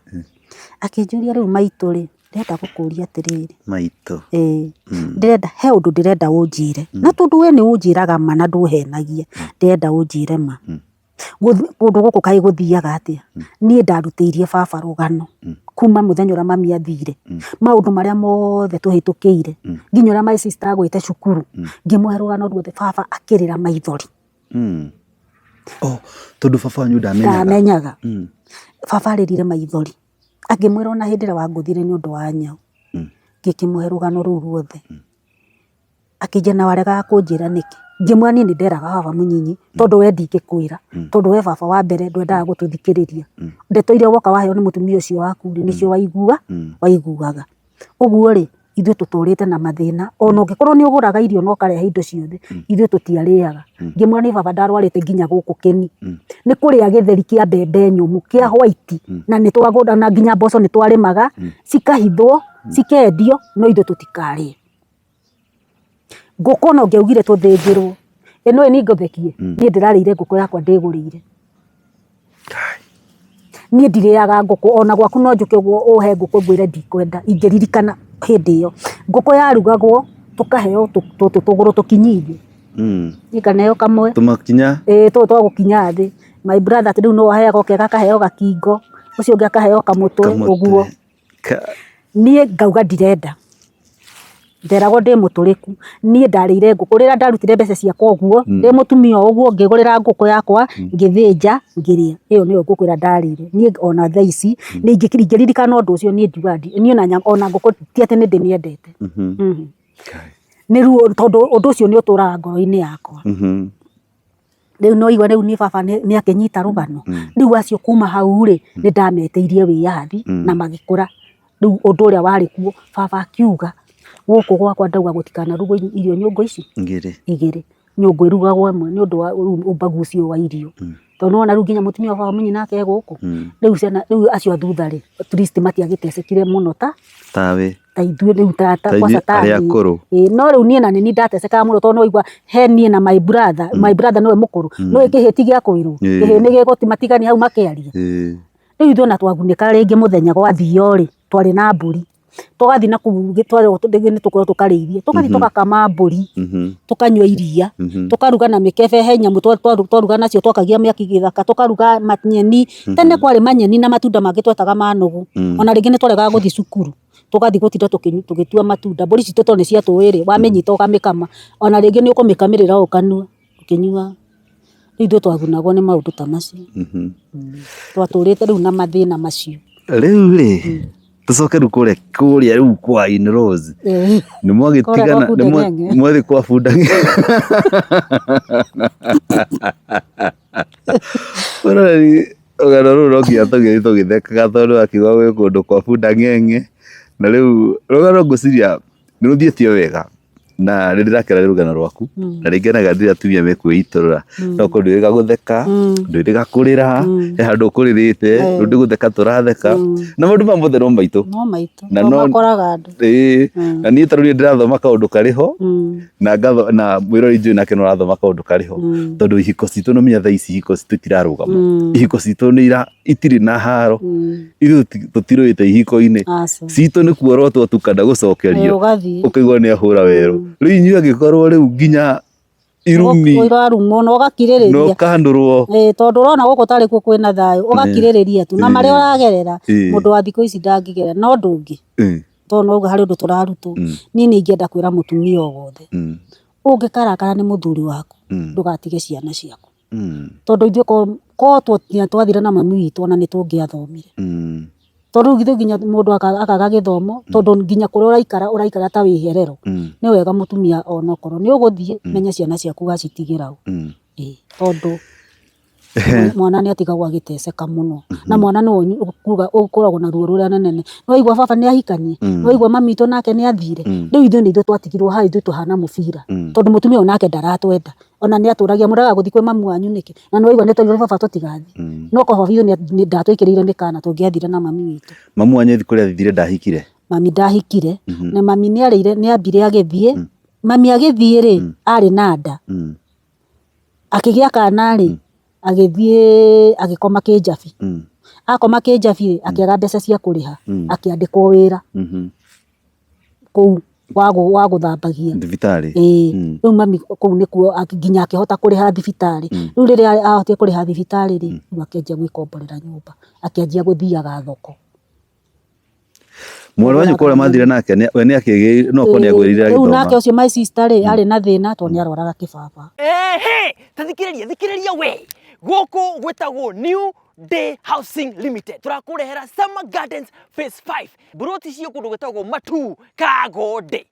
Akĩnjũria rĩu maitũ rĩ, ndĩrenda gũkũria atĩrĩrĩ. Maitũ. Ĩĩ. Ndĩrenda, he ũndũ ndĩrenda ũnjĩre. Na tondũ we nĩ ũnjĩraga ma na ndũhenagia, ndĩrenda ũnjĩre ma. Kũndũ gũkũ kaĩ gũthiaga atĩa? Niĩ ndarutĩirie baba rũgano kuma mũthenya ũrĩa mami athire, maũndũ marĩa mothe tũhĩtũkĩire, nginya ũrĩa my sister agwĩte cukuru, ngĩmũhe rũgano ruothe, baba akĩrĩra maithori. Oh, tondũ baba wanyu ndamenyaga? Ndamenyaga. Baba arĩrire maithori, akĩmwĩra ona hĩndĩ ĩrĩa wangũthire nĩ ũndũ wa nyau, ngĩkĩmũhe rũgano rũu ruothe. Akĩnjĩra na waregaga kũnjĩra nĩkĩ? Ngĩmwĩra niĩ nĩ nderaga baba mũnyinyi tondũ we ndingĩkwĩra tondũ we baba wa mbere ndwendaga gũtũthikĩrĩria. Ndeto iria woka waheo nĩ mũtumia ũcio waku rĩ, nĩcio waiguaga. Ũguo rĩ, ithuĩ tũtũrĩte na mathĩna ona ũngĩkorwo nĩ ũgũraga irio na ũkarehe indo ciothe, ithuĩ tũtiarĩaga. Ngĩmwĩra niĩ baba ndarwarĩte nginya gũkũ kĩni, nĩ kũrĩa gĩtheri kĩa mbembe nyũmũ kĩa white na nĩ twagũraga na nginya mboco nĩ twarĩmaga, cikahithwo, cikendio no ithuĩ tũtikarĩe. Ngũkũ ona ũngĩaugire tũthĩnjĩrwo, ĩ nĩũĩ niĩ ngũthekie, niĩ ndĩrarĩire ngũkũ yakwa ndĩgũrĩire. Niĩ ndirĩaga ngũkũ ona gwaku no njũke ũguo ũhe ngũkũ ngwĩre ndikwenda ingĩririkana hĩndĩ ĩyo. Ngũkũ yarugagwo tũkaheo tũtũ tũgũrũ tũkinyi thĩ, niĩ nganeo kamwe, Tũmakinya. ĩĩ tũtũ twa gũkinya thĩ. My brother rĩu nĩwe aheagwo kega akaheo gakingo, ũcio ũngĩ akaheo kamũtwe ũguo. Niĩ ngauga ndirenda, nderagwo ndĩ mũtũrĩku, niĩ ndarĩire ngũkũ, rĩrĩa ndarutire mbeca ciakwa ũguo, ndĩ mũtumia o ũguo, ngĩgũrĩra ngũkũ yakwa, ngĩthĩnja, ngĩrĩa, ĩyo nĩyo ngũkũ ĩrĩa ndarĩire, niĩ ona thaa ici, ingĩririkana ũndũ ũcio niĩ ngiugaga niĩ ona ngũkũ ti atĩ nĩ ndĩmĩendete, nĩ ruo tondũ ũndũ ũcio nĩ ũtũraga ngoro-inĩ yakwa. Rĩu nĩ waigua rĩu niĩ baba nĩ akĩnyita rũgano. Rĩu acio kuma hau rĩ, nĩ ndametĩirie wĩyathi na magĩkũra. Rĩu ũndũ ũrĩa warĩ kuo, baba akiuga gũkũ gwakwa ndauga gũtikanarugwo irio nyũngũ ici Igĩrĩ. Igĩrĩ. Nyũngũ ĩrugagwo ĩmwe nĩ ũndũ wa ũbaguzi ũyũ wa irio. Tondũ nĩ wona rĩu nginya mũtumia wa baba mũnini nake e gũkũ. Rĩu ciana, rĩu acio a thutha rĩ, at least matiagĩtecekire mũno ta Tawe. Ta ithuĩ rĩu ta Ta kwanza ithuĩ ta arĩa niĩ. akũrũ. Ĩĩ, no rĩu niĩ na nĩ niĩ ndatecekaga mũno tondũ nĩwaigua he niĩ na my brother, my brother nĩwe mũkũrũ, nĩũĩ kĩhĩĩ ti gĩa kwĩrwo, kĩhĩĩ nĩ gĩgũti matigani hau makĩaria. Rĩu ithuĩ ona twagunĩkaga rĩngĩ mũthenya gwathio rĩ, twarĩ na mbũri, tũgathiĩ nakũu nĩ tũkoragwo tũkarĩithia, tũgathiĩ tũgakama mbũri, tũkanyua iria, tũkaruga na mĩkebe, he nyamũ twaruga nacio twakagia mĩaki gĩthaka, tũkaruga manyeni, tene kwarĩ manyeni na matunda mangĩ twetaga ma nũgũ, ona rĩngĩ nĩ twaregaga gũthiĩ cukuru. Tũgathiĩ gũtinda tũgĩtua matunda, mbũri citũ tondũ nĩ ciatũĩ rĩ, wamĩnyita ũkamĩkama, ona rĩngĩ nĩ ũkũmĩkamĩrĩra ũũ kanua ũkĩnyuaga. Rĩu ithuĩ twagunagwo nĩ maũndũ ta macio. Twatũrĩte rĩu na mathĩna macio. Rĩu rĩ, tũcoke rĩu kũrĩa kũrĩa rĩu kwa in-laws. Nĩ mwagĩtigana, Kũrĩa kwa bunda ng'eng'e. mwathiĩ kwa bunda ng'eng'e. Rũgano rũrũ no nginya tũgĩthiĩ tũgĩthekaga tondũ akiuga gwĩ kũndũ kwa bunda ng'eng'e, na rĩu rũgano ngwĩciria nĩ rũthiĩte o wega, na nĩ ndĩrakena nĩ rũgano rwaku, na nĩ ngenaga rĩrĩa atumia mekwĩitũrũra, no ũkorwo ndwĩrĩga gũtheka, ndwĩrĩga kũrĩra, he handũ ũkũrĩrĩte, rĩu nĩ gũtheka tũratheka, na maũndũ maya mothe no maitũ. No maitũ, Na no no- makoraga andũ. Ĩĩ, na niĩ ta rĩu niĩ ndĩrathoma kaũndũ karĩ ho, na ngatho na mwĩrori njũĩ nake no arathoma kaũndũ karĩ ho tondũ ihiko citũ nĩ menya thaa ici ihiko citũ itirarũgama ihiko citũ nĩ ira itirĩ na haro ithuĩ tũtirũĩte ihiko-inĩ Aca. citũ nĩ kuorotwo tu kana gũcokerio Ĩ, ũgathiĩ. ũkaigua nĩ ahũra werũ rĩu inyuĩ angĩkorwo rĩu nginya irumi Ũrarumwo na na ũgakirĩrĩria. ũkandũrwo Ĩ, tondũ ũrona gũkũ tarĩ kuo kwĩna thayũ ũgakirĩrĩria tu na marĩa ũragerera Ĩ. mũndũ wa thikũ ici ndangĩgerera na ũndũ ũngĩ tondũ no harĩ ũndũ tũrarutwo niĩ nĩ ingĩenda kwĩra mũtumia o wothe ũngĩkarakara nĩ mũthuri waku ndũgatige ciana ciaku tondũ ithuĩ korwo twathire na mami witũ ona nĩ tũngĩathomire tondũ rĩu githĩ nginya mũndũ akaga gĩthomo tondũ nginya kũrĩa ũraikara ũraikara ta wĩ herero nĩ wega mũtumia onokorwo nĩ ũgũthiĩ menya ciana ciaku ũgacitigĩra ũ ĩĩ tondũ Mwana nĩ atigagwo agĩteceka mũno, na mwana nĩwe ũkoragwo na ruo rũrĩa rũnene. Nĩ waigua baba nĩ ahikania, nĩ waigua mami witũ nake nĩ athire, rĩu ithuĩ nĩ ithuĩ twatigirwo haha ithuĩ tũhana mũbira, tondũ mũtumia ũyũ nake ndaratwenda. Ona nĩ atũragia mũregaga gũthiĩ kwĩ mami wanyu nĩkĩ? Na nĩ waigua nĩ twaigua baba tũtigathiĩ. No korwo baba witũ ndatwĩkĩrĩire mĩkana tũngĩathire na mami witũ. Mami wanyu athiĩ kũrĩa athire ndahikire? Mami ndahikire, na mami nĩ arĩire, nĩ ambire agĩthiĩ, mami agĩthiĩ rĩ, arĩ na nda. Akĩgĩa kana rĩ, agĩthiĩ agĩkoma kĩnjabi. Akoma kĩnjabi rĩ, akĩaga mbeca cia kũrĩha, akĩandĩkwo wĩra kũu wa gũthambagia. Thibitarĩ. Ĩĩ, rĩu mami kũu nĩkuo nginya akĩhota kũrĩha thibitarĩ. Rĩu rĩrĩa ahotire kũrĩha thibitarĩ rĩ, rĩu akĩanjia gwĩkomborera nyũmba, akĩanjia gũthiaga thoko. Mwarĩ wa nyũkwa ũrĩa mathire nake we nĩ akĩgĩ no korwo nĩ agwĩrire Rĩu agĩthoma. nake ũcio my sister rĩ, arĩ na thĩna tondũ nĩ arwaraga kĩbaba. Ehe, ta thikĩrĩria, thikĩrĩria we. Gũkũ gwĩtagwo New Day Housing Limited. Tũrakũrehera Summer Gardens Phase 5. Mburoti cio kũndũ gwĩtagwo Matuu Kagonde.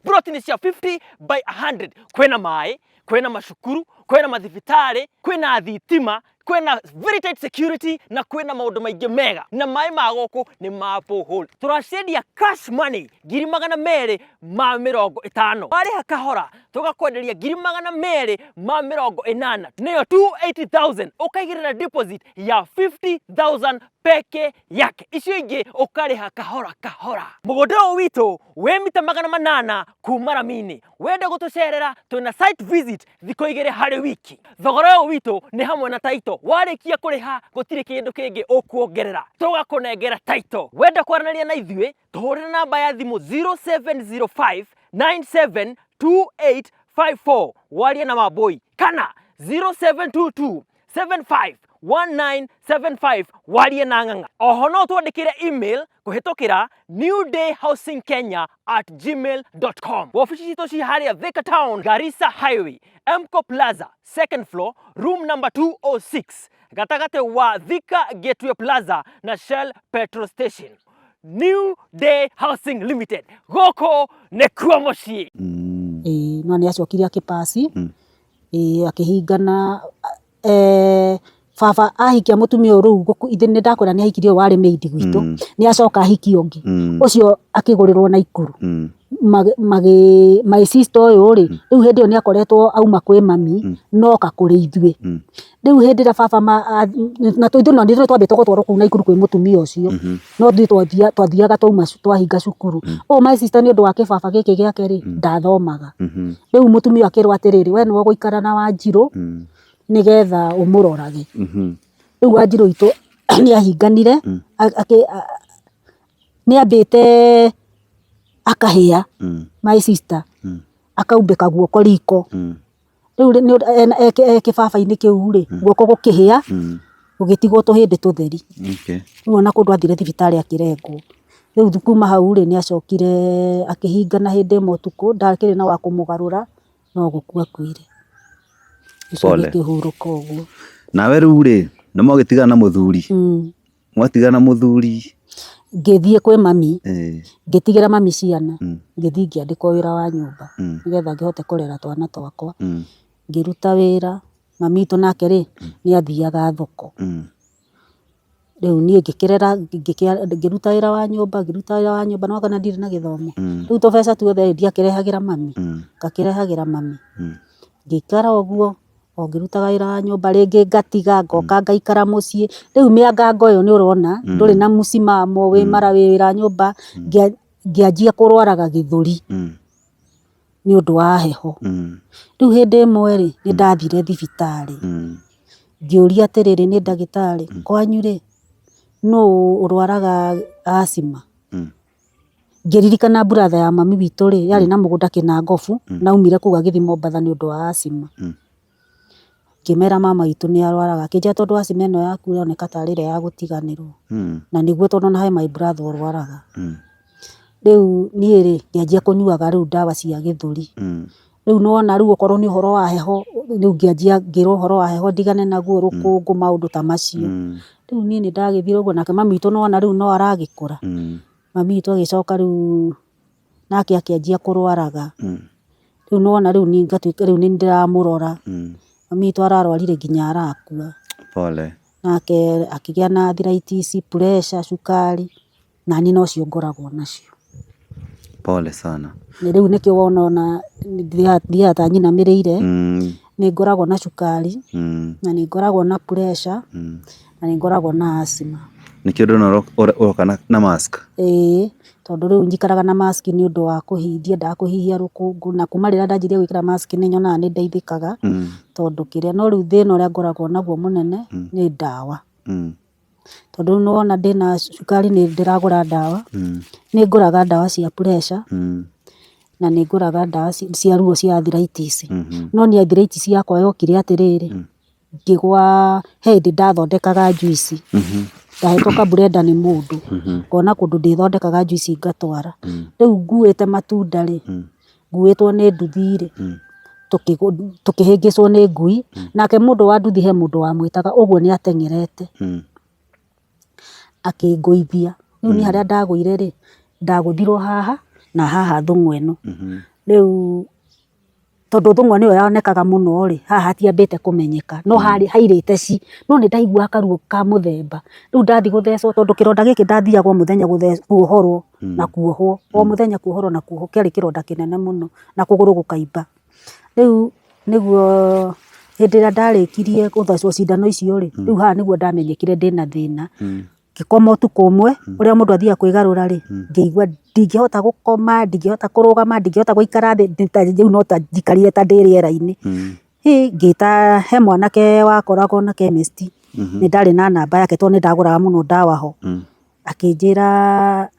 Mburoti nĩ cia 50 by 100. Kwĩna maĩ, kwĩna macukuru, kwĩna mathibitarĩ, kwĩna thitima, kwĩna very tight security na kwĩna maũndũ maingĩ mega. Na maĩ ma gũkũ nĩ ma borehole. Tũracendia cash money 250,000. Warĩha kahora tũgakwenderia 280,000, nĩyo 280,000, ũkaigĩrĩra deposit ya 50,000 peke yake, icio ingĩ ũkarĩha kahora kahora. Mũgũnda ũyũ witũ wĩ mita 800 kuma rami-inĩ. Wenda gũtũcerera, twĩna site visit thikũ 2 harĩ wiki. Thogora ũyũ witũ nĩ hamwe na title. Warĩkia kũrĩha gũtirĩ kĩndũ kĩngĩ ũkuongerera, tũgakũnengera title. Wenda kwaranĩria na ithuĩ, tũhũrĩre namba ya thimũ 0705 972854, warie na Wambui, kana 0722 751975, warie na Ng'ang'a. Oho no twandĩkĩre email kũhĩtũkĩra newdayhousingkenya@gmail.com. Wabici citũ ci harĩa Thika Town, Garissa Highway, Mco Plaza, second floor, room number 206, gatagatĩ wa Thika Gateway Plaza na Shell Petrol Station. New Day Housing Limited, gũkũ nĩkuo mũciĩ. Ĩĩ, no nĩ acokire akĩpasi. Ĩĩ, akĩhingana. Baba ahikia mũtumia ũyũ rĩu, ithe nĩ ndakwĩra nĩ ahikirie ũyũ warĩ maid gwitũ, nĩ acoka ahikia ũngĩ ũcio akĩgũrĩrwo Naikuru. Magĩ my sister ũyũ rĩ, rĩu hĩndĩ ĩyo nĩ akoretwo auma kwĩ mami noka kũrĩ ithuĩ. Rĩu hĩndĩ ĩrĩa baba na ithuĩ no nĩ twambĩte gũtwarwo kũu Naikuru kwĩ mũtumia ũcio, no ithuĩ twathiaga twauma twahinga cukuru. Ũyũ my sister nĩ ũndũ wa kĩbaba gĩkĩ gĩake rĩ, ndathomaga. Rĩu mũtumia akĩrwo atĩrĩrĩ, we nĩwe ũgũikara na Wanjirũ nĩgetha ũmũrorage. Rĩu Wanjirũ witũ nĩ ahinganire, nĩ ambĩte akahĩa my sister, akaumbĩka guoko riko. Rĩu e kĩbaba-inĩ kĩu rĩ, guoko gũkĩhĩa, gũgĩtigwo tũhĩndĩ tũtheri. Rĩu ona kũndũ athire thibitarĩ akĩrengwo. Rĩu kuma hau rĩ, nĩ acokire akĩhingana hĩndĩ ĩmwe ũtukũ, ndakĩrĩ na wa kũmũgarũra, no gũkua akuire. Ũcio agĩkĩhurũka ũguo. Nawe rĩu rĩ, nĩ mwagĩtigana na mũthuri? Mwatigana na mũthuri? Ngĩthiĩ kwĩ mami, ngĩtigĩra mami ciana, ngĩthiĩ ngĩandĩkwo wĩra wa nyũmba, nĩgetha ngĩhote kũrera twana twakwa. Ngĩruta wĩra, mami witũ nake rĩ, nĩ athiaga thoko. Rĩu niĩ ngĩkĩrera, ngĩruta wĩra wa nyũmba, ngĩruta wĩra wa nyũmba, nĩ wona ndirĩ na gĩthomo. Rĩu tũbeca tuothe ndiakĩrehagĩra mami, ngakĩrehagĩra mami. Ngĩikara ũguo, o ngĩrutaga wĩra wa nyũmba, rĩngĩ ngatiga, ngoka ngaikara mũciĩ. Rĩu mĩangango ĩyo nĩ ũrona, ndũrĩ na mũcimamo, wĩ mara wĩ wĩra nyũmba, ngĩanjia kũrwaraga gĩthũri nĩ ũndũ wa heho. Rĩu hĩndĩ ĩmwe rĩ, nĩ ndathire thibitarĩ, ngĩũria atĩrĩrĩ, nĩ ndagĩtarĩ, kwanyu rĩ, nũ ũrwaraga asthma? Ngĩririkana brother ya mami witũ rĩ, yarĩ na mũgũnda Kĩnangobu, na aumire kũu agĩthiĩ Mombatha nĩ ũndũ wa asthma. Ngĩmera mama witũ nĩ arwaraga, akĩnjĩra tondũ asthma ĩno yaku ĩroneka tarĩ ĩrĩa ya gũtiganĩrwo. Na nĩguo tondũ ona he my brother ũrwaraga. Rĩu niĩ rĩ, ngĩanjia kũnyuaga rĩu ndawa cia gĩthũri. Rĩu nĩwona rĩu okorwo nĩ ũhoro wa heho, rĩu ngĩanjia ngĩrwo ũhoro wa heho ndigane naguo, rũkũngũ, maũndũ ta macio. Rĩu niĩ nĩ ndagĩthire ũguo, nake mami witũ nĩwona rĩu no aragĩkũra. Mami witũ agĩcoka rĩu nake akĩanjia kũrwaraga. Rĩu nĩwona rĩu niĩ ngatuĩka rĩu nĩ ndĩramũrora. Mami witũ ararwarire nginya arakua. Pole. Nake akĩgĩa na arthritis, pressure, cukari, na niĩ nocio ngoragwo nacio. Pole sana. Na rĩu nĩkĩo wona ona thiaga ta nyinamĩrĩire, nĩ ngoragwo na cukari, na nĩ ngoragwo na pressure, na nĩ ngoragwo na asthma. Nĩkĩo ndĩrona ũroka na mask. Ĩĩ, Tondũ rĩu njikaraga na mask nĩ ũndũ wa ndiendaga kũhihia rũkũngũ, na kuma rĩrĩa ndanjirie gwĩkĩra mask nĩ nyonaga nĩ ndeithĩkaga, tondũ kĩrĩa, no rĩu thĩna ũrĩa ngoragwo naguo mũnene nĩ ndawa. Tondũ rĩu nĩ wona ndĩna cukari nĩ ndĩragũra ndawa, nĩ ngũraga ndawa cia pressure, na nĩ ngũraga ndawa cia ruo cia arthritis. No niĩ arthritis yakwa yokire atĩrĩrĩ, ngĩgwa, he hĩndĩ ndathondekaga njuici, ndahetwo ka blender nĩ mũndũ, ngona kũndũ ndĩthondekaga njuici ngatwara. Rĩu nguĩte matunda rĩ, nguĩtwo nĩ nduthi rĩ, tũkĩhĩngĩcwo nĩ ngui, nake mũndũ wa nduthi he mũndũ wamwĩtaga ũguo nĩ ateng'erete, akĩngũithia. Rĩu niĩ harĩa ndagũire rĩ, ndagũthirwo haha na haha thũng'wa ĩno. Rĩu tondũ thũng'wa nĩyo yonekaga mũno rĩ, haha hatiambĩte kũmenyeka, no harĩ hairĩte ci, no nĩ ndaiguaga karuo ka mũthemba. Rĩu ndathiĩ gũthecwo tondũ kĩronda gĩkĩ ndathiaga o mũthenya kuohorwo na kuohwo, o mũthenya kuohorwo na kuohwo, kĩarĩ kĩronda kĩnene mũno na kũgũrũ gũkaimba. Rĩu nĩguo hĩndĩ ĩrĩa ndarĩkirie gũthecwo cindano icio rĩ, rĩu haha nĩguo ndamenyekire ndĩna thĩna. Ngĩkoma ũtukũ ũmwe, ũrĩa mũndũ athiaga kwĩgarũra rĩ, ngĩigua ndingĩhota gũkoma, ndingĩhota kũrũgama, ndingĩhota gũikara thĩ, rĩu no ta njikarire ta ndĩ rĩera-inĩ. Hĩ, ngĩta, he mwanake wakoragwo na chemist, nĩ ndarĩ na namba yake tondũ nĩ ndagũraga mũno ndawa ho. Akĩnjĩra,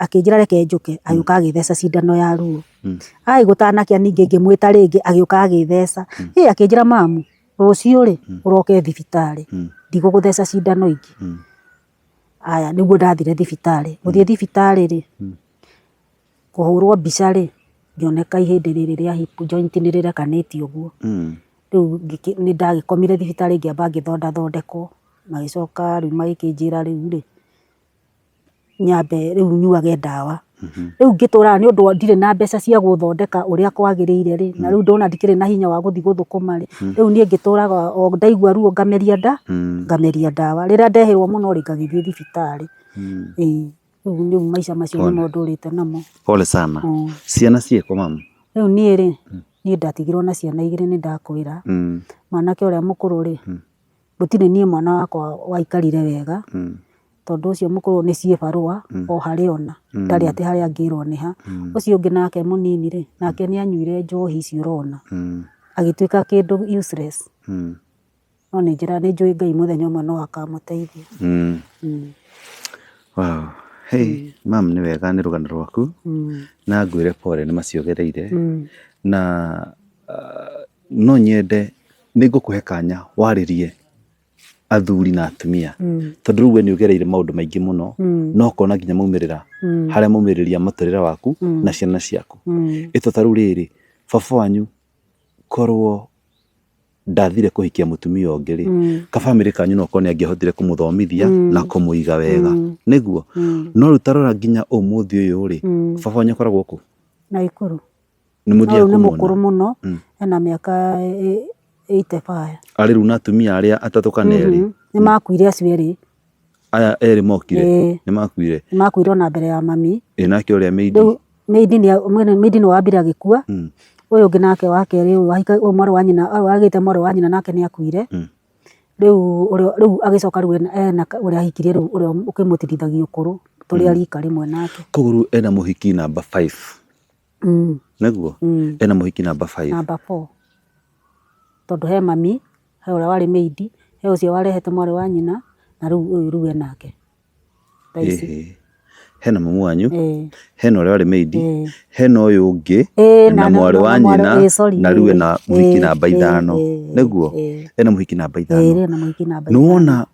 akĩnjĩra reke njũke, agĩũka agĩtheca cindano ya ruo. Ai gũtanakĩa ningĩ ngĩmwĩta rĩngĩ agĩũka agĩtheca. Hĩ, akĩnjĩra mamu, rũciũ rĩ, ũroke thibitarĩ, ndigũgũtheca cindano ingĩ. Aya, nĩguo ndathire thibitarĩ, gũthiĩ thibitarĩ rĩ, kũhũrwo mbica rĩ, ngĩoneka ihĩndĩ rĩrĩ rĩa hip joint nĩ rĩrekanĩtie ũguo. Rĩu nĩ ndagĩkomire thibitarĩ ngĩamba ngĩthondathondekwo, magĩcoka rĩu magĩkĩnjĩra rĩu rĩ, nyambe rĩu nyuage ndawa. Rĩu ngĩtũraga nĩ ũndũ ndirĩ na mbeca cia gũthondeka ũrĩa kwagĩrĩire rĩ, na rĩu ndona ndikĩrĩ na hinya wa gũthiĩ gũthũkũma rĩ, rĩu niĩ ngĩtũraga o ndaigua ruo ngameria nda, ngameria ndawa. Rĩrĩa ndehĩrwo mũno rĩ, ngagĩthiĩ thibitarĩ. Ĩĩ, rĩu rĩu maica macio nĩmo ndũrĩte namo. Pole sana. Ciana ciĩkũ mamu? Rĩu niĩ rĩ, niĩ ndatigirwo na ciana igĩrĩ nĩ ndakwĩra. Mwanake ũrĩa mũkũrũ rĩ, gũtirĩ niĩ mwana wakwa waikarire wega, tondũ ũcio mũkũrũ nĩ ciĩbarũa o harĩa ona, ndarĩ atĩ harĩa angĩrwo nĩ ha. Ũcio ũngĩ nake mũnini rĩ, nake nĩ anyuire njohi icio ũrona, agĩtuĩka kĩndũ useless. No nĩ njũĩ Ngai mũthenya ũmwe no akamũteithia. Wow. Hey, mam nĩ wega nĩ rũgano rwaku na ngwĩre pole nĩ macio ũgereire na no nyende nĩ ngũkũhe kanya warĩrie athuri na atumia tondũ rĩu we nĩ ũgereire maũndũ maingĩ mũno na ũkona nginya maumĩrĩra harĩa maumĩrĩria mũtũrĩre waku na ciana ciaku. Ĩto ta rĩu rĩrĩ, baba wanyu korwo ndathire kũhikia mũtumia ũngĩ rĩ, ka bamĩrĩ kanyu no korwo nĩ angĩahotire kũmũthomithia na kũmũiga wega. Nĩguo? No rĩu ta rora nginya ũmũthĩ ũyũ rĩ, baba wanyu akoragwo kũ? Naikuru. Nĩ mũthiaga No rĩu nĩ kũmuona? mũkũrũ mũno, ena mĩaka 85. Arĩ rĩu na atumia arĩa atatũ kana erĩ? Nĩ makuire acio erĩ. Aya erĩ mokire? Ĩĩ. Nĩ makuire? Nĩ makuire ona mbere ya mami. Ĩ nake ũrĩa maid? Rĩu maid nĩ maid nĩ wambire agĩkua, ũyũ ũngĩ nake wa kerĩ ũyũ mwarĩ wa nyina, ũyũ wagĩte mwarĩ wa nyina nake nĩ akuire. Rĩu rĩu agĩcoka rĩu ena ũrĩa ahikirie rĩu ũrĩa ũkĩmũtigithagia ũkũrũ, tũrĩ a rika rĩmwe nake. Koguo rĩu ena mũhiki namba five? Nĩguo? Ena mũhiki namba five? Namba four. Tondũ he mami, he ũrĩa warĩ maid, he ũcio warehete mwarĩ wa nyina, na rĩu ũyũ rĩu enake thaa ici. Ĩhĩ. Hena mamu wanyu, Ĩĩ. hena ũrĩa warĩ maid, Ĩĩ. hena ũyũ ũngĩ, Ĩĩ, na na mwarĩ na wa mwarĩ nyina, ĩĩ sorry na rĩu ĩĩ ena mũhiki ĩĩ namba ĩĩ ithano. ĩĩ Nĩguo? ĩĩ. Ena mũhiki namba Ĩĩ ithano. rĩu ena mũhiki namba Nĩ ithano. wona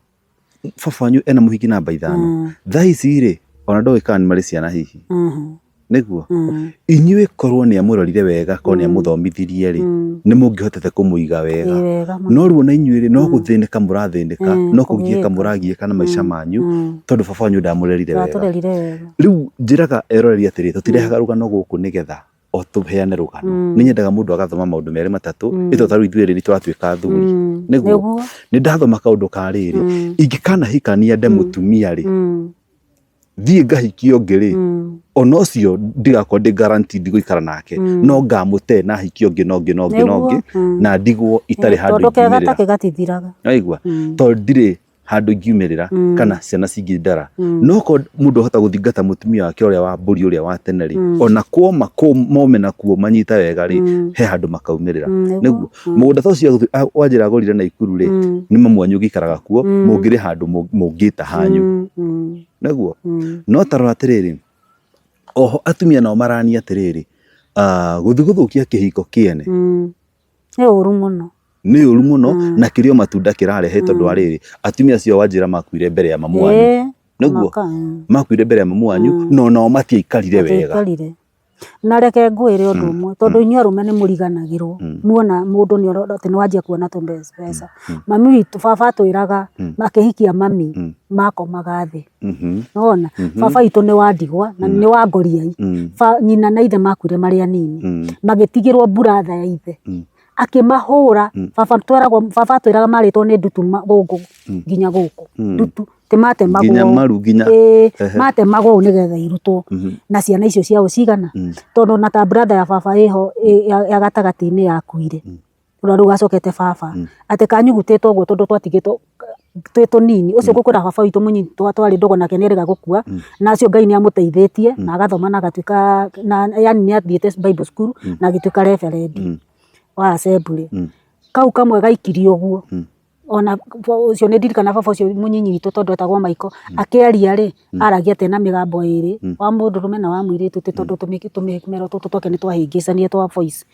baba wanyu ena mũhiki namba ithano. Thaa ici rĩ, ona ndũĩ kana nĩ marĩ ciana hihi. Nĩguo? Inyuĩ korwo nĩ amũrorire wega, korwo nĩ amũthomithirie rĩ, nĩ mũngĩhotete kũmũiga wega. Ĩĩ wega mũno. No rĩu ona inyuĩ rĩ, no gũthĩnĩka mũrathĩnĩka, no kũgiĩka Kũgiĩka. mũragiĩka na maica manyu, tondũ baba wanyu ndamũrerire wega. Ndatũrerire wega. Rĩu njĩraga eroreri atĩrĩ, tũtirehaga rũgano gũkũ nĩgetha o tũheane rũgano. Nĩ nyendaga mũndũ agathoma maũndũ merĩ matatũ, ĩ to ta rĩu ithuĩ erĩ nĩ tũratuĩka athuri. Nĩguo? Nĩguo. Nĩ ndathoma kaũndũ ka rĩrĩ, ingĩkanahikania nde mũtumia rĩ, thiĩ ngahikie ũngĩ rĩ, ona ũcio ndigakorwo ndĩ guaranteed gũikara nake, no ngamũte na hikie ũngĩ na ũngĩ na ũngĩ na ũngĩ, na ndigwo itarĩ handũ Tondũ kega ingiumĩrĩra. take gatithiraga. Waigua? Tondũ ndirĩ Handũ ingiumĩrĩra kana ciana cingĩndara. No korwo mũndũ ahota gũthingata mũtumia wake ũrĩa wa mbũri ũrĩa wa tene rĩ, ona kwoma mome nakuo manyite wega rĩ, he handũ makaumĩrĩra. Nĩguo mũgũnda ta ũcio wanjĩra agũrire Naikuru rĩ, nĩ mamu wanyu ũngĩikaraga kuo, mũngĩrĩ handũ mũngĩta hanyu. Nĩguo no ta rora atĩrĩrĩ, oho atumia nao marania atĩrĩrĩ, gũthiĩ gũthũkia kĩhiko kĩene Nĩ ũru mũno. Nĩ ũru mũno na kĩrĩ o matunda kĩrarehe tondũ wa rĩrĩ, atumia acio wanjĩra makuire mbere ya mamu wanyu. Nĩguo? Makuire mbere ya mamu wanyu na onao matiaikarire wega. Matiaikarire. Na reke ngwĩre ũndũ ũmwe, tondũ inyuĩ arũme nĩ mũriganagĩrwo muona mũndũ nĩ atĩ nĩ wanjia kuona tũmbeca. Mami witũ, baba atwĩraga makĩhikia mami makomaga thĩ. Nĩwona? Baba witũ nĩ wa ndigwa na nĩ wa ngoriai. Nyina na ithe makuire marĩ anini. Magĩtigĩrwo mburatha ya ithe. Akĩmahũra, baba tweragwo, baba atwĩraga marĩtwo nĩ ndutu gũkũ nginya gũkũ. Ndutu, ti matemagwo. Nginya maru nginya. Ĩĩ, matemagwo ũũ nĩgetha irutwo. Na ciana icio ciao cigana? Tondũ ona ta brother ya baba ĩho ya gatagatĩ-inĩ yakuire. Ũrĩa rĩu wacokete baba, atĩ kanyugutĩte ũguo tondũ twatigĩtwo twĩ tũnini, ũcio ngũkwĩra baba witũ mũnyinyi twarĩ ndũgũ nake nĩ erĩga gũkua, na acio Ngai nĩ amũteithĩtie na agathoma na agatuĩka, yani nĩ athiĩte Bible school na agĩtuĩka reverend wa Assembly. Kau kamwe gaikirio ũguo, ona ũcio nĩ ndirikanaga baba ũcio mũnyinyi witũ tondũ etagwo Michael, akĩaria rĩ, aragia atĩ ena mĩgambo ĩrĩ, wa mũndũrũme na wa mũirĩtu, atĩ tondũ tũmĩmero tũtũ twake nĩ twahĩngĩcanire twa voice.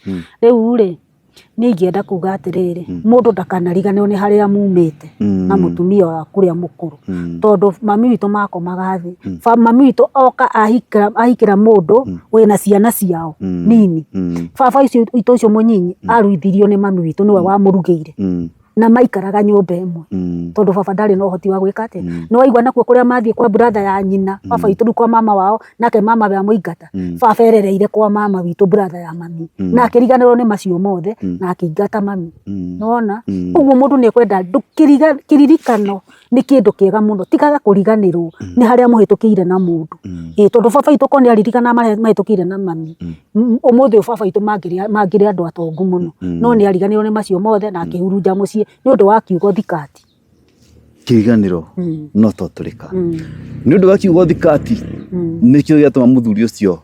Rĩu rĩ, niĩ ingĩenda kuga atĩrĩrĩ, mũndũ ndakanariganĩrwo nĩ harĩa mumĩte na mũtumia waku ũrĩa mũkũrũ, tondũ mami witũ makomaga thĩ, mami witũ oka ahikĩra mũndũ wĩna ciana ciao nini, baba witũ ũcio mũnyinyi aruithirio nĩ mami witũ nĩwe wamũrugĩire. Na maikaraga nyũmba ĩmwe tondũ baba ndarĩ na ũhoti wa gwĩka atĩa. Nĩ waigua nakuo kũrĩa mathiĩ kwa brother ya nyina, baba witũ rĩu kwa mama wao, nake mama we amũingata, baba erereire kwa mama witũ brother ya mami, na akĩriganĩrwo nĩ macio mothe na akĩingata mami. Nĩ wona? Ũguo mũndũ nĩ ekwenda kĩririkano nĩ kĩndũ kĩega mũno, tigaga kũriganĩrwo nĩ harĩa mũhĩtũkĩire na mũndũ. Ĩĩ tondũ baba witũ korwo nĩ aririkanaga marĩa mahĩtũkĩire na mami, ũmũthĩ ũyũ baba witũ mangĩrĩ andũ atongu mũno, no nĩ ariganĩirwo nĩ macio mothe na akĩhurunja mũciĩ nĩ ũndũ wa kiugo thikati. Kĩriganĩro no totũrĩka. Nĩ ũndũ wa kiugo thikati nĩkĩo gĩatũma mũthuri ũcio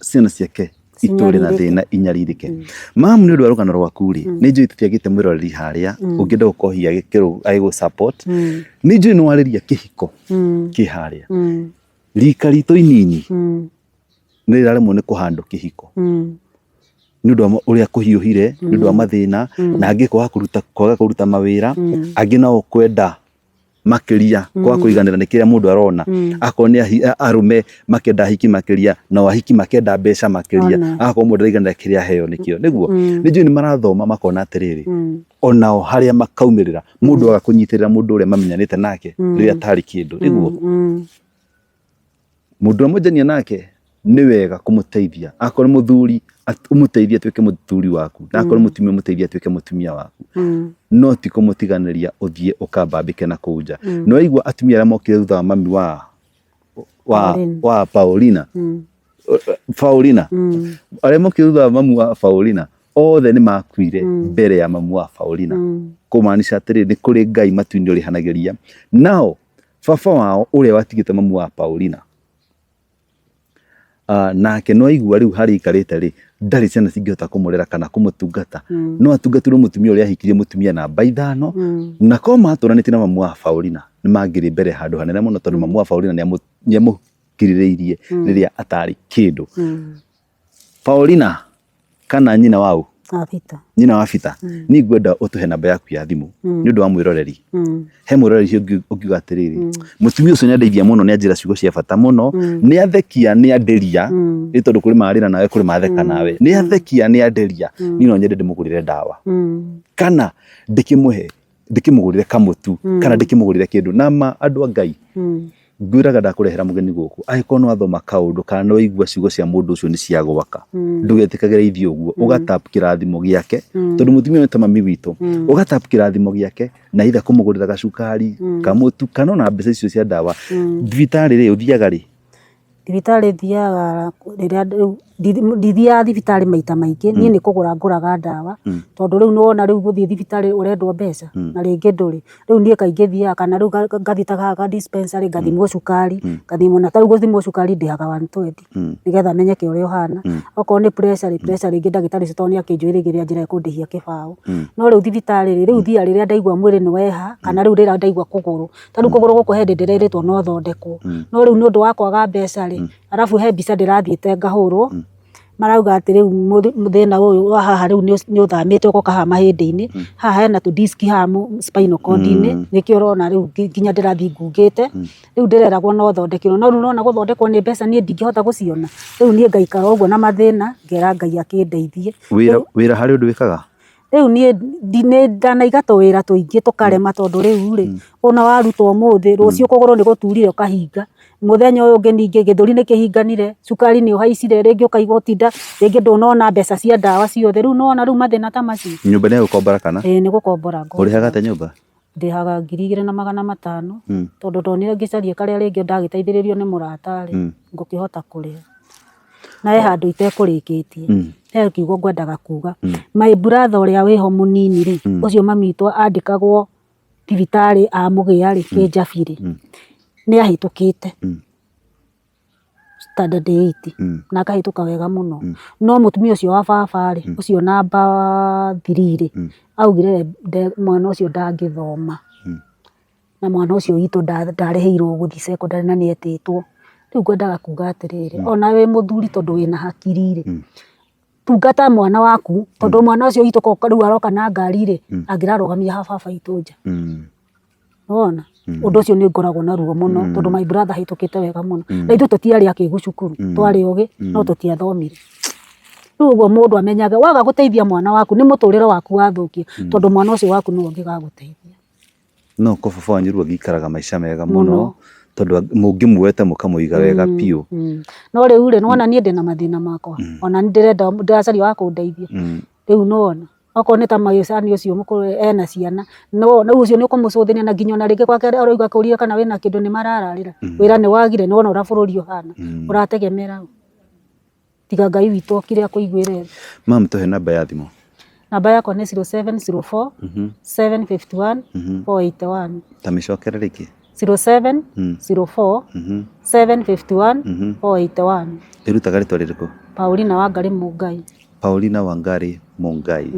ciana ciake itũre na thĩna inyarirĩke. Mamu nĩ ũndũ wa rũgano rwaku rĩ, nĩ njũĩ tũtiagĩte mwĩroreri harĩa ũngĩenda gũkorwo hihi agĩgũ support. Nĩ njũĩ nĩ warĩria kĩhiko kĩ harĩa. Rika ritũ inini nĩ rĩraremwo nĩ kũhandũ kĩhiko nĩ ũndũ wa ũrĩa kũhiũhire, nĩ ũndũ wa mathĩna, na angĩ kwaga kũruta kwaga kũruta mawĩra, angĩ nao kwenda makĩria kwaga kũiganĩra nĩ kĩrĩa mũndũ arona. Akorwo nĩ arũme makenda ahiki makĩria, nao ahiki makenda mbeca makĩria, agakorwo mũndũ ndaiganĩra kĩrĩa aheo nĩkĩo. Nĩguo? Nĩ njũĩ nĩ marathoma makona atĩrĩrĩ, onao harĩa makaumĩrĩra, mũndũ aga kũnyitĩrĩra mũndũ ũrĩa mamenyanĩte nake rĩrĩa atarĩ kĩndũ. Nĩguo? Mũndũ ũrĩa mwenjania nake nĩ wega kũmũteithia. Akorwo nĩ mũthuri ũmũteithie atuĩke mũthuri waku, na akorwo nĩ mũtumia ũmũteithie atuĩke mũtumia waku. No ti kũmũtiganĩria ũthiĩ ũkambambĩke na kũu nja. Nĩ waigua atumia arĩa mokire thutha wa mami wa Paulina, Paulina, arĩa mokire thutha wa mami wa Paulina, othe nĩ makuire mbere ya mami wa Paulina. Kũmaanisha atĩrĩrĩ, nĩ kũrĩ Ngai matu-inĩ ũrĩhanagĩria. Nao baba wao ũrĩa watigĩte mamu wa Paulina, nake no aigua rĩu harĩa aikarĩte rĩ, ndarĩ ciana cingĩhota kũmũrera kana kũmũtungata. No atungatĩrwo mũtumia ũrĩa ahikirie mũtumia namba ithano, na korwo matũranĩtie na mamu wa Paulina, nĩ mangĩrĩ mbere handũ hanene mũno tondũ mamu wa Paulina nĩ amũkirĩrĩirie rĩrĩa atarĩ kĩndũ. Paulina kana nyina wa ũ? Wa Peter. Nyina wa Peter. Niĩ ngwenda ũtũhe namba yaku ya thimũ nĩ ũndũ wa mwĩroreri. He mwĩroreri ũcio ũngiuga atĩrĩrĩ, mũtumia ũcio nĩ andeithia mũno, nĩ anjĩra ciugo cia bata mũno, nĩ athekia, nĩ andĩria, nĩ tondũ kũrĩ marĩra nawe, kũrĩ matheka nawe, nĩ athekia, nĩ andĩria, niĩ no nyende ndĩmũgũrĩre ndawa kana ndĩkĩmũhe, ndĩkĩmũgũrĩre kamũtu kana ndĩkĩmũgũrĩre kĩndũ. Na ma andũ a Ngai, ngwĩraga ndakũrehera mũgeni gũkũ, angĩkorwo nĩ wathoma kaũndũ kana nĩ waigua ciugo cia mũndũ ũcio nĩ cia gwaka, ndũgetĩkagĩre ithiĩ ũguo, ũga tap kĩrathimo gĩake, tondũ mũtumia ũyũ nĩ ta mami witũ, ũga tap kĩrathimo gĩake na either kũmũgũrĩra gacukari, kamũtu kana ona mbeca icio cia ndawa. Thibitarĩ rĩ, ũthiaga rĩ? Thibitarĩ thiaga rĩrĩa rĩu Ndithiaga thibitarĩ maita maingĩ, niĩ nĩ kũgũra ngũraga ndawa, tondũ rĩu nĩwona rĩu gũthiĩ thibitarĩ ũrendwo mbeca, na rĩngĩ ndũrĩ. Rĩu niĩ kaingĩ thiaga kana rĩu ngathiĩ ta haha ka dispensary ngathimwo cukari, ngathimwo na ta rĩu gũthimwo cukari ndĩhaga 120 nĩgetha menyeke ũrĩa ũhana. Okorwo nĩ pressure rĩ, pressure rĩngĩ ndagĩtarĩ ũcio tondũ nĩ akĩnjũĩ rĩngĩ njĩra ekũndĩhia kĩbaũ. No rĩu thibitarĩ rĩ, rĩu thiaga rĩrĩa ndaigua mwĩrĩ nĩ weha, kana rĩu rĩrĩa ndaigua kũgũrũ. Ta rĩu kũgũrũ gũkũ he hĩndĩ ndĩrerĩtwo no thondekwo, no rĩu nĩ ũndũ wa kwaga mbeca rĩ, arabu he mbica ndĩrathiĩte ngahũrwo, marauga atĩ rĩu thĩna ũyũ wa haha rĩu nĩ ũthamĩte ũgoka haha mahĩndĩ-inĩ, haha hena tũ disc haha spinal cord-inĩ, nĩkĩo ũrona rĩu nginya ndĩrathiĩ ngungĩte, rĩu ndĩreragwo no thondekerwo, no rĩu nĩwona gũthondekwo nĩ mbeca niĩ ndingĩhota gũciona, rĩu niĩ ngaikara ũguo na mathĩna, ngera Ngai akĩndeithie. Wĩra harĩ ũndũ wĩkaga? Rĩu niĩ nĩ ndanaiga tũwĩra tũingĩ tũkarema tondũ rĩu rĩ, ũna waruta ũmũthĩ, rũciũ kũgũrũ nĩ gũturire ũkahinga, mũthenya ũyũ ũngĩ ningĩ gĩthũri nĩ kĩhinganire, cukari nĩ ũhaicire, rĩngĩ ũkaigua ũtinda rĩngĩ ndũnona mbeca cia ndawa ciothe, rĩu nĩwona rĩu mathĩna ta macio. Nyũmba nĩ ya gũkombora kana? Ĩĩ nĩ gũkombora ngomboraga. Ũrĩhaga atĩa nyũmba? Ndĩhaga 2500, tondũ ndonire ngĩcaria karĩa rĩngĩ ndagĩteithĩrĩrio nĩ mũrata rĩ, ngũkĩhota kũrĩha. Na he handũ itekũrĩkĩtie, he kiugo ngwendaga kuga. My brother ũrĩa wĩho mũnini rĩ, ũcio mami witũ andĩkagwo thibitarĩ amũgĩa rĩ, Kĩnjabi rĩ, nĩ ahĩtũkĩte standard eight na akahĩtũka wega mũno. No mũtumia ũcio wa baba rĩ, ũcio namba three rĩ, augire mwana ũcio ndangĩthoma. Na mwana ũcio witũ ndarĩhĩirwo gũthiĩ cekondarĩ na nĩ etĩtwo. Rĩu ngwendaga kuga atĩrĩrĩ, ona wĩ mũthuri tondũ wĩna hakiri rĩ, tungata mwana waku, tondũ mwana ũcio witũ korwo rĩu aroka na ngari rĩ, angĩrarũgamia ha baba witũ nja. Nĩwona? Ũndũ ũcio nĩ ngoragwo na ruo mũno, tondũ my brother ahĩtũkĩte wega mũno. Na ithuĩ tũtiarĩ akĩgu cukuru, twarĩ ogĩ, no tũtiathomire. Rĩu ũguo mũndũ amenyage, waga gũteithia mwana waku, nĩ mũtũrĩre waku wathũkia, tondũ mwana ũcio waku nĩwe ũngĩgagũteithia. No ko baba wanyu rĩu angĩikaraga maica mega mũno tondũ mũngĩmuoete mũkamũiga wega biũ. No rĩu rĩ, nĩwona niĩ ndĩna mathĩna makwa, ona nĩ ndĩrenda ndĩracaria wa kũndeithia. Rĩu nĩwona, okorwo nĩ ta macani ũcio mũkũrũ ena ciana, no rĩu ũcio nĩ ũkũmũcũthĩrĩria na nginya ona rĩngĩ gwake aroiga akũrie kana wĩna kĩndũ nĩ marararĩra. Wĩra nĩ wagire, nĩwona ũrĩa bũrũri ũhana, ũrategemera ũ? Tiga Ngai witũ okire akũiguĩre tha. Mam tũhe namba ya thimũ. Namba yakwa nĩ 0704 751 481. Ta mĩcokere rĩngĩ. 0704 751 481. Ĩrutaga rĩtwa rĩrĩkũ? Paulina Wangari Mungai. Paulina Wangari Mungai.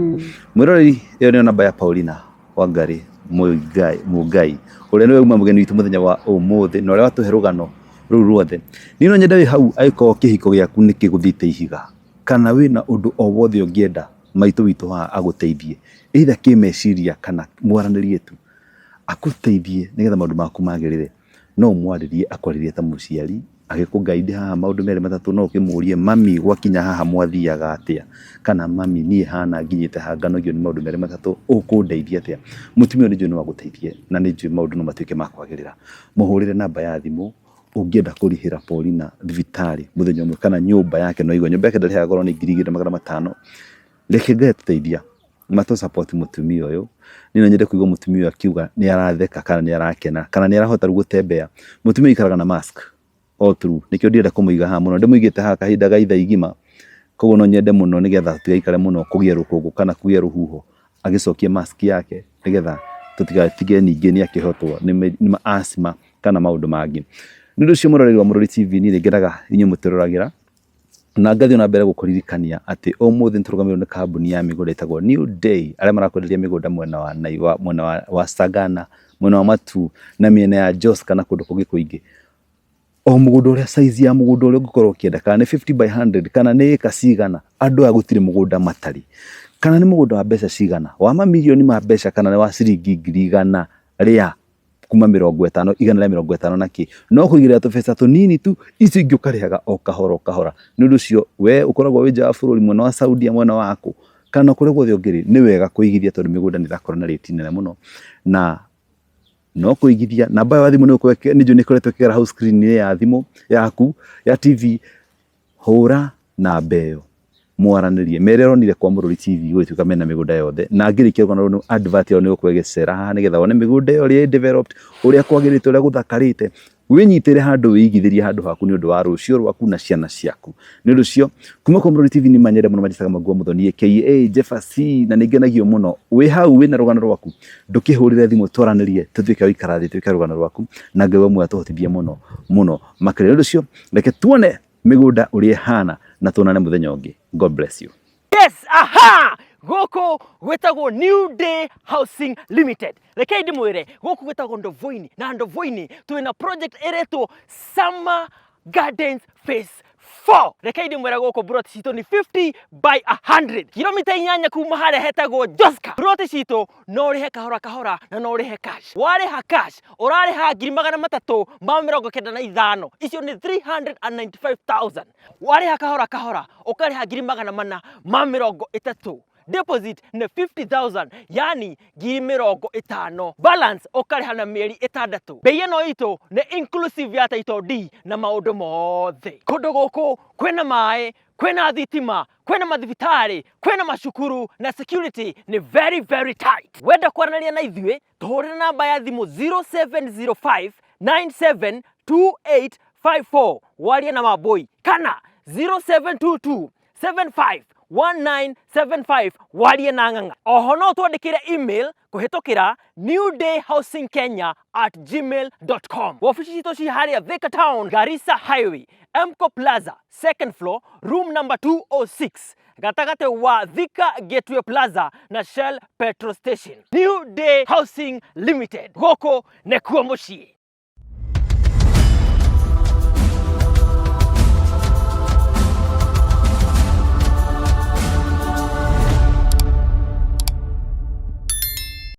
Mwĩroreri, ĩyo nĩyo namba ya Paulina Wangari Muigai, Mungai ũrĩa nĩwe uma mũgeni witũ mũthenya wa ũmũthĩ na ũrĩa watũhe rũgano rũu ruothe. Niĩ no nyende wĩ hau angĩkorwo kĩhiko gĩaku nĩ kĩgũthĩte ihiga kana wĩna ũndũ o wothe ũngĩenda maitũ witũ haha agũteithie either kĩmeciria kana mwaranĩrie tu agũteithie nĩgetha maũndũ maku magĩrĩre. No ũmwarĩrie akwarĩrie ta mũciari agĩkũ guide haha maũndũ merĩ matatũ no ũkĩmũrie mami gwakinya haha mwathiaga atĩa kana mami niĩ hana nginyĩte haha nganogio nĩ maũndũ merĩ matatũ ũkũndeithia atĩa. Mũtumia ũyũ nĩ njũĩ no agũteithie na nĩ njũĩ maũndũ no matuĩke ma kwagĩrĩra. Mũhũrĩre namba ya thimũ ũngĩenda kũrĩhĩra Paulina thibitarĩ mũthenya ũmwe kana nyũmba yake no igua nyũmba yake ndarĩhaga goro nĩ 2500. Reke Ngai atũteithia matũ support mũtumia ũyũ. Niĩ no nyende kũigua mũtumia ũyũ akiuga nĩ aratheka kana nĩ arakena kana nĩ arahota rĩu gũtembea. Mũtumia ũyũ aikaraga na mask all through nĩkĩo ndirenda kũmũiga haha mũno. Ndĩmũigĩte haha kahinda ga ithaa igima koguo no nyende mũno nĩgetha tũtigaikare mũno kũgĩe rũkũngũ kana kũgĩe rũhuho agĩcokie mask yake nĩgetha tũtigatige ningĩ nĩ akĩhotwo nĩ asthma kana maũndũ mangĩ. Nĩ ũndũ ũcio mwĩroreri wa Mũrori TV niĩ nĩ ngenaga inyuĩ mũtũroragĩra na ngathiĩ na mbere gũkũririkania atĩ ũmũthĩ nĩ tũrũgamĩrĩirwo nĩ kambuni ya mĩgũnda ĩtagwo New Day arĩa marakwenderia mĩgũnda mwena wa Naiva, mwena wa Sagana, mwena wa Matuu na mĩena ya Joska na kũndũ kũngĩ kũingĩ. O mũgũnda ũrĩa size ya mũgũnda ũrĩa ũngĩkorwo ũkĩenda kana nĩ 50 by 100 kana nĩ ĩka cigana, andũ aya gũtirĩ mũgũnda matarĩ. Kana nĩ mũgũnda wa mbeca cigana, wa mamirioni ma mbeca kana nĩ wa ciringi 150,000 150 na kĩ, no kũigĩrĩra tũbeca tũnini tu, icio ingĩ ũkarĩhaga o kahora o kahora. Nĩ ũndũ ũcio we ũkoragwo wĩ nja wa bũrũri, mwena wa Saudia, mwena wa kũ, kana kũrĩa guothe ũngĩrĩ, nĩ wega kũigithia tondũ mĩgũnda nĩ ĩrakorwo na rĩti nene mũno na no kũigithia. Namba ĩyo ya thimũ nĩ njũĩ nĩ ĩkoretwo ĩkĩgera hau screen -inĩ ya thimũ yaku ya TV, hũra namba ĩyo mwaranĩrie, mere ũronire kwa Mũrũri TV gũgĩtuĩka mena mĩgũnda yothe, na ngĩrĩkia rũgano rũu advert ĩyo nĩ ĩgũkorwo ĩgĩcera haha nĩgetha wone mĩgũnda ĩyo ũrĩa ĩ developed, ũrĩa kwagĩrĩte, ũrĩa gũthakarĩte. Wĩnyitĩre handũ, wĩigithĩrie handũ haku nĩ ũndũ wa rũciũ rwaku na ciana ciaku. Nĩ ũndũ ũcio kuma kwa Mũrori TV nĩ manyende mũno manjĩtaga Maguo Mũthoni aka Jeffer C, na nĩ ngenagio mũno wĩ hau wĩna rũgano rwaku, ndũkĩhũrĩre thimũ twaranĩrie, tũtuĩke gũikara thĩ twĩke rũgano rwaku, na Ngai wa muoyo atũhotithie mũno mũno makĩria. Nĩ ũndũ ũcio reke tuone mĩgũnda ũrĩa ĩhana na tuonane mũthenya ũngĩ. God bless you. Yes, aha! Gũkũ gwĩtagwo New Day Housing Limited. Rekei ndĩmwĩre, gũkũ gwĩtagwo Ndovoini, na Ndovoini twĩna project ĩretwo Summer Gardens Phase 4. Rekei ndĩmwĩre, gũkũ plot citũ nĩ 50 by 100. Kilomita 8 kuma harĩa hetagwo Joska. Plot citũ no ũrĩhe kahora kahora na no ũrĩhe cash. Warĩha cash ũrarĩha 395,000, icio nĩ 395,000. Warĩha kahora kahora ũkarĩha 430,000. Deposit nĩ 50,000, yani 50,000. Balance ũkarĩha na mĩeri 6. Bei ĩno itũ nĩ inclusive ya title deed na maũndũ mothe. Kũndũ gũkũ kwĩna maĩ, kwĩna thitima, kwĩna mathibitarĩ, kwĩna macukuru na security nĩ very very tight. Wenda kwaranĩria na ithuĩ, tũhũrĩre namba ya thimũ 0705 972854, warie na Mambũi, kana 0722 751975, warie na Ng'ang'a. Oho no twandĩkĩre email kũhĩtũkĩra newdayhousingkenya@gmail.com. Wabici citũ ci harĩa Thika Town, Garissa Highway, Emco Plaza, second floor, room number 206, gatagatĩ wa Thika Gateway Plaza na Shell Petrol Station. New Day Housing Limited, gũkũ nĩkuo mũciĩ.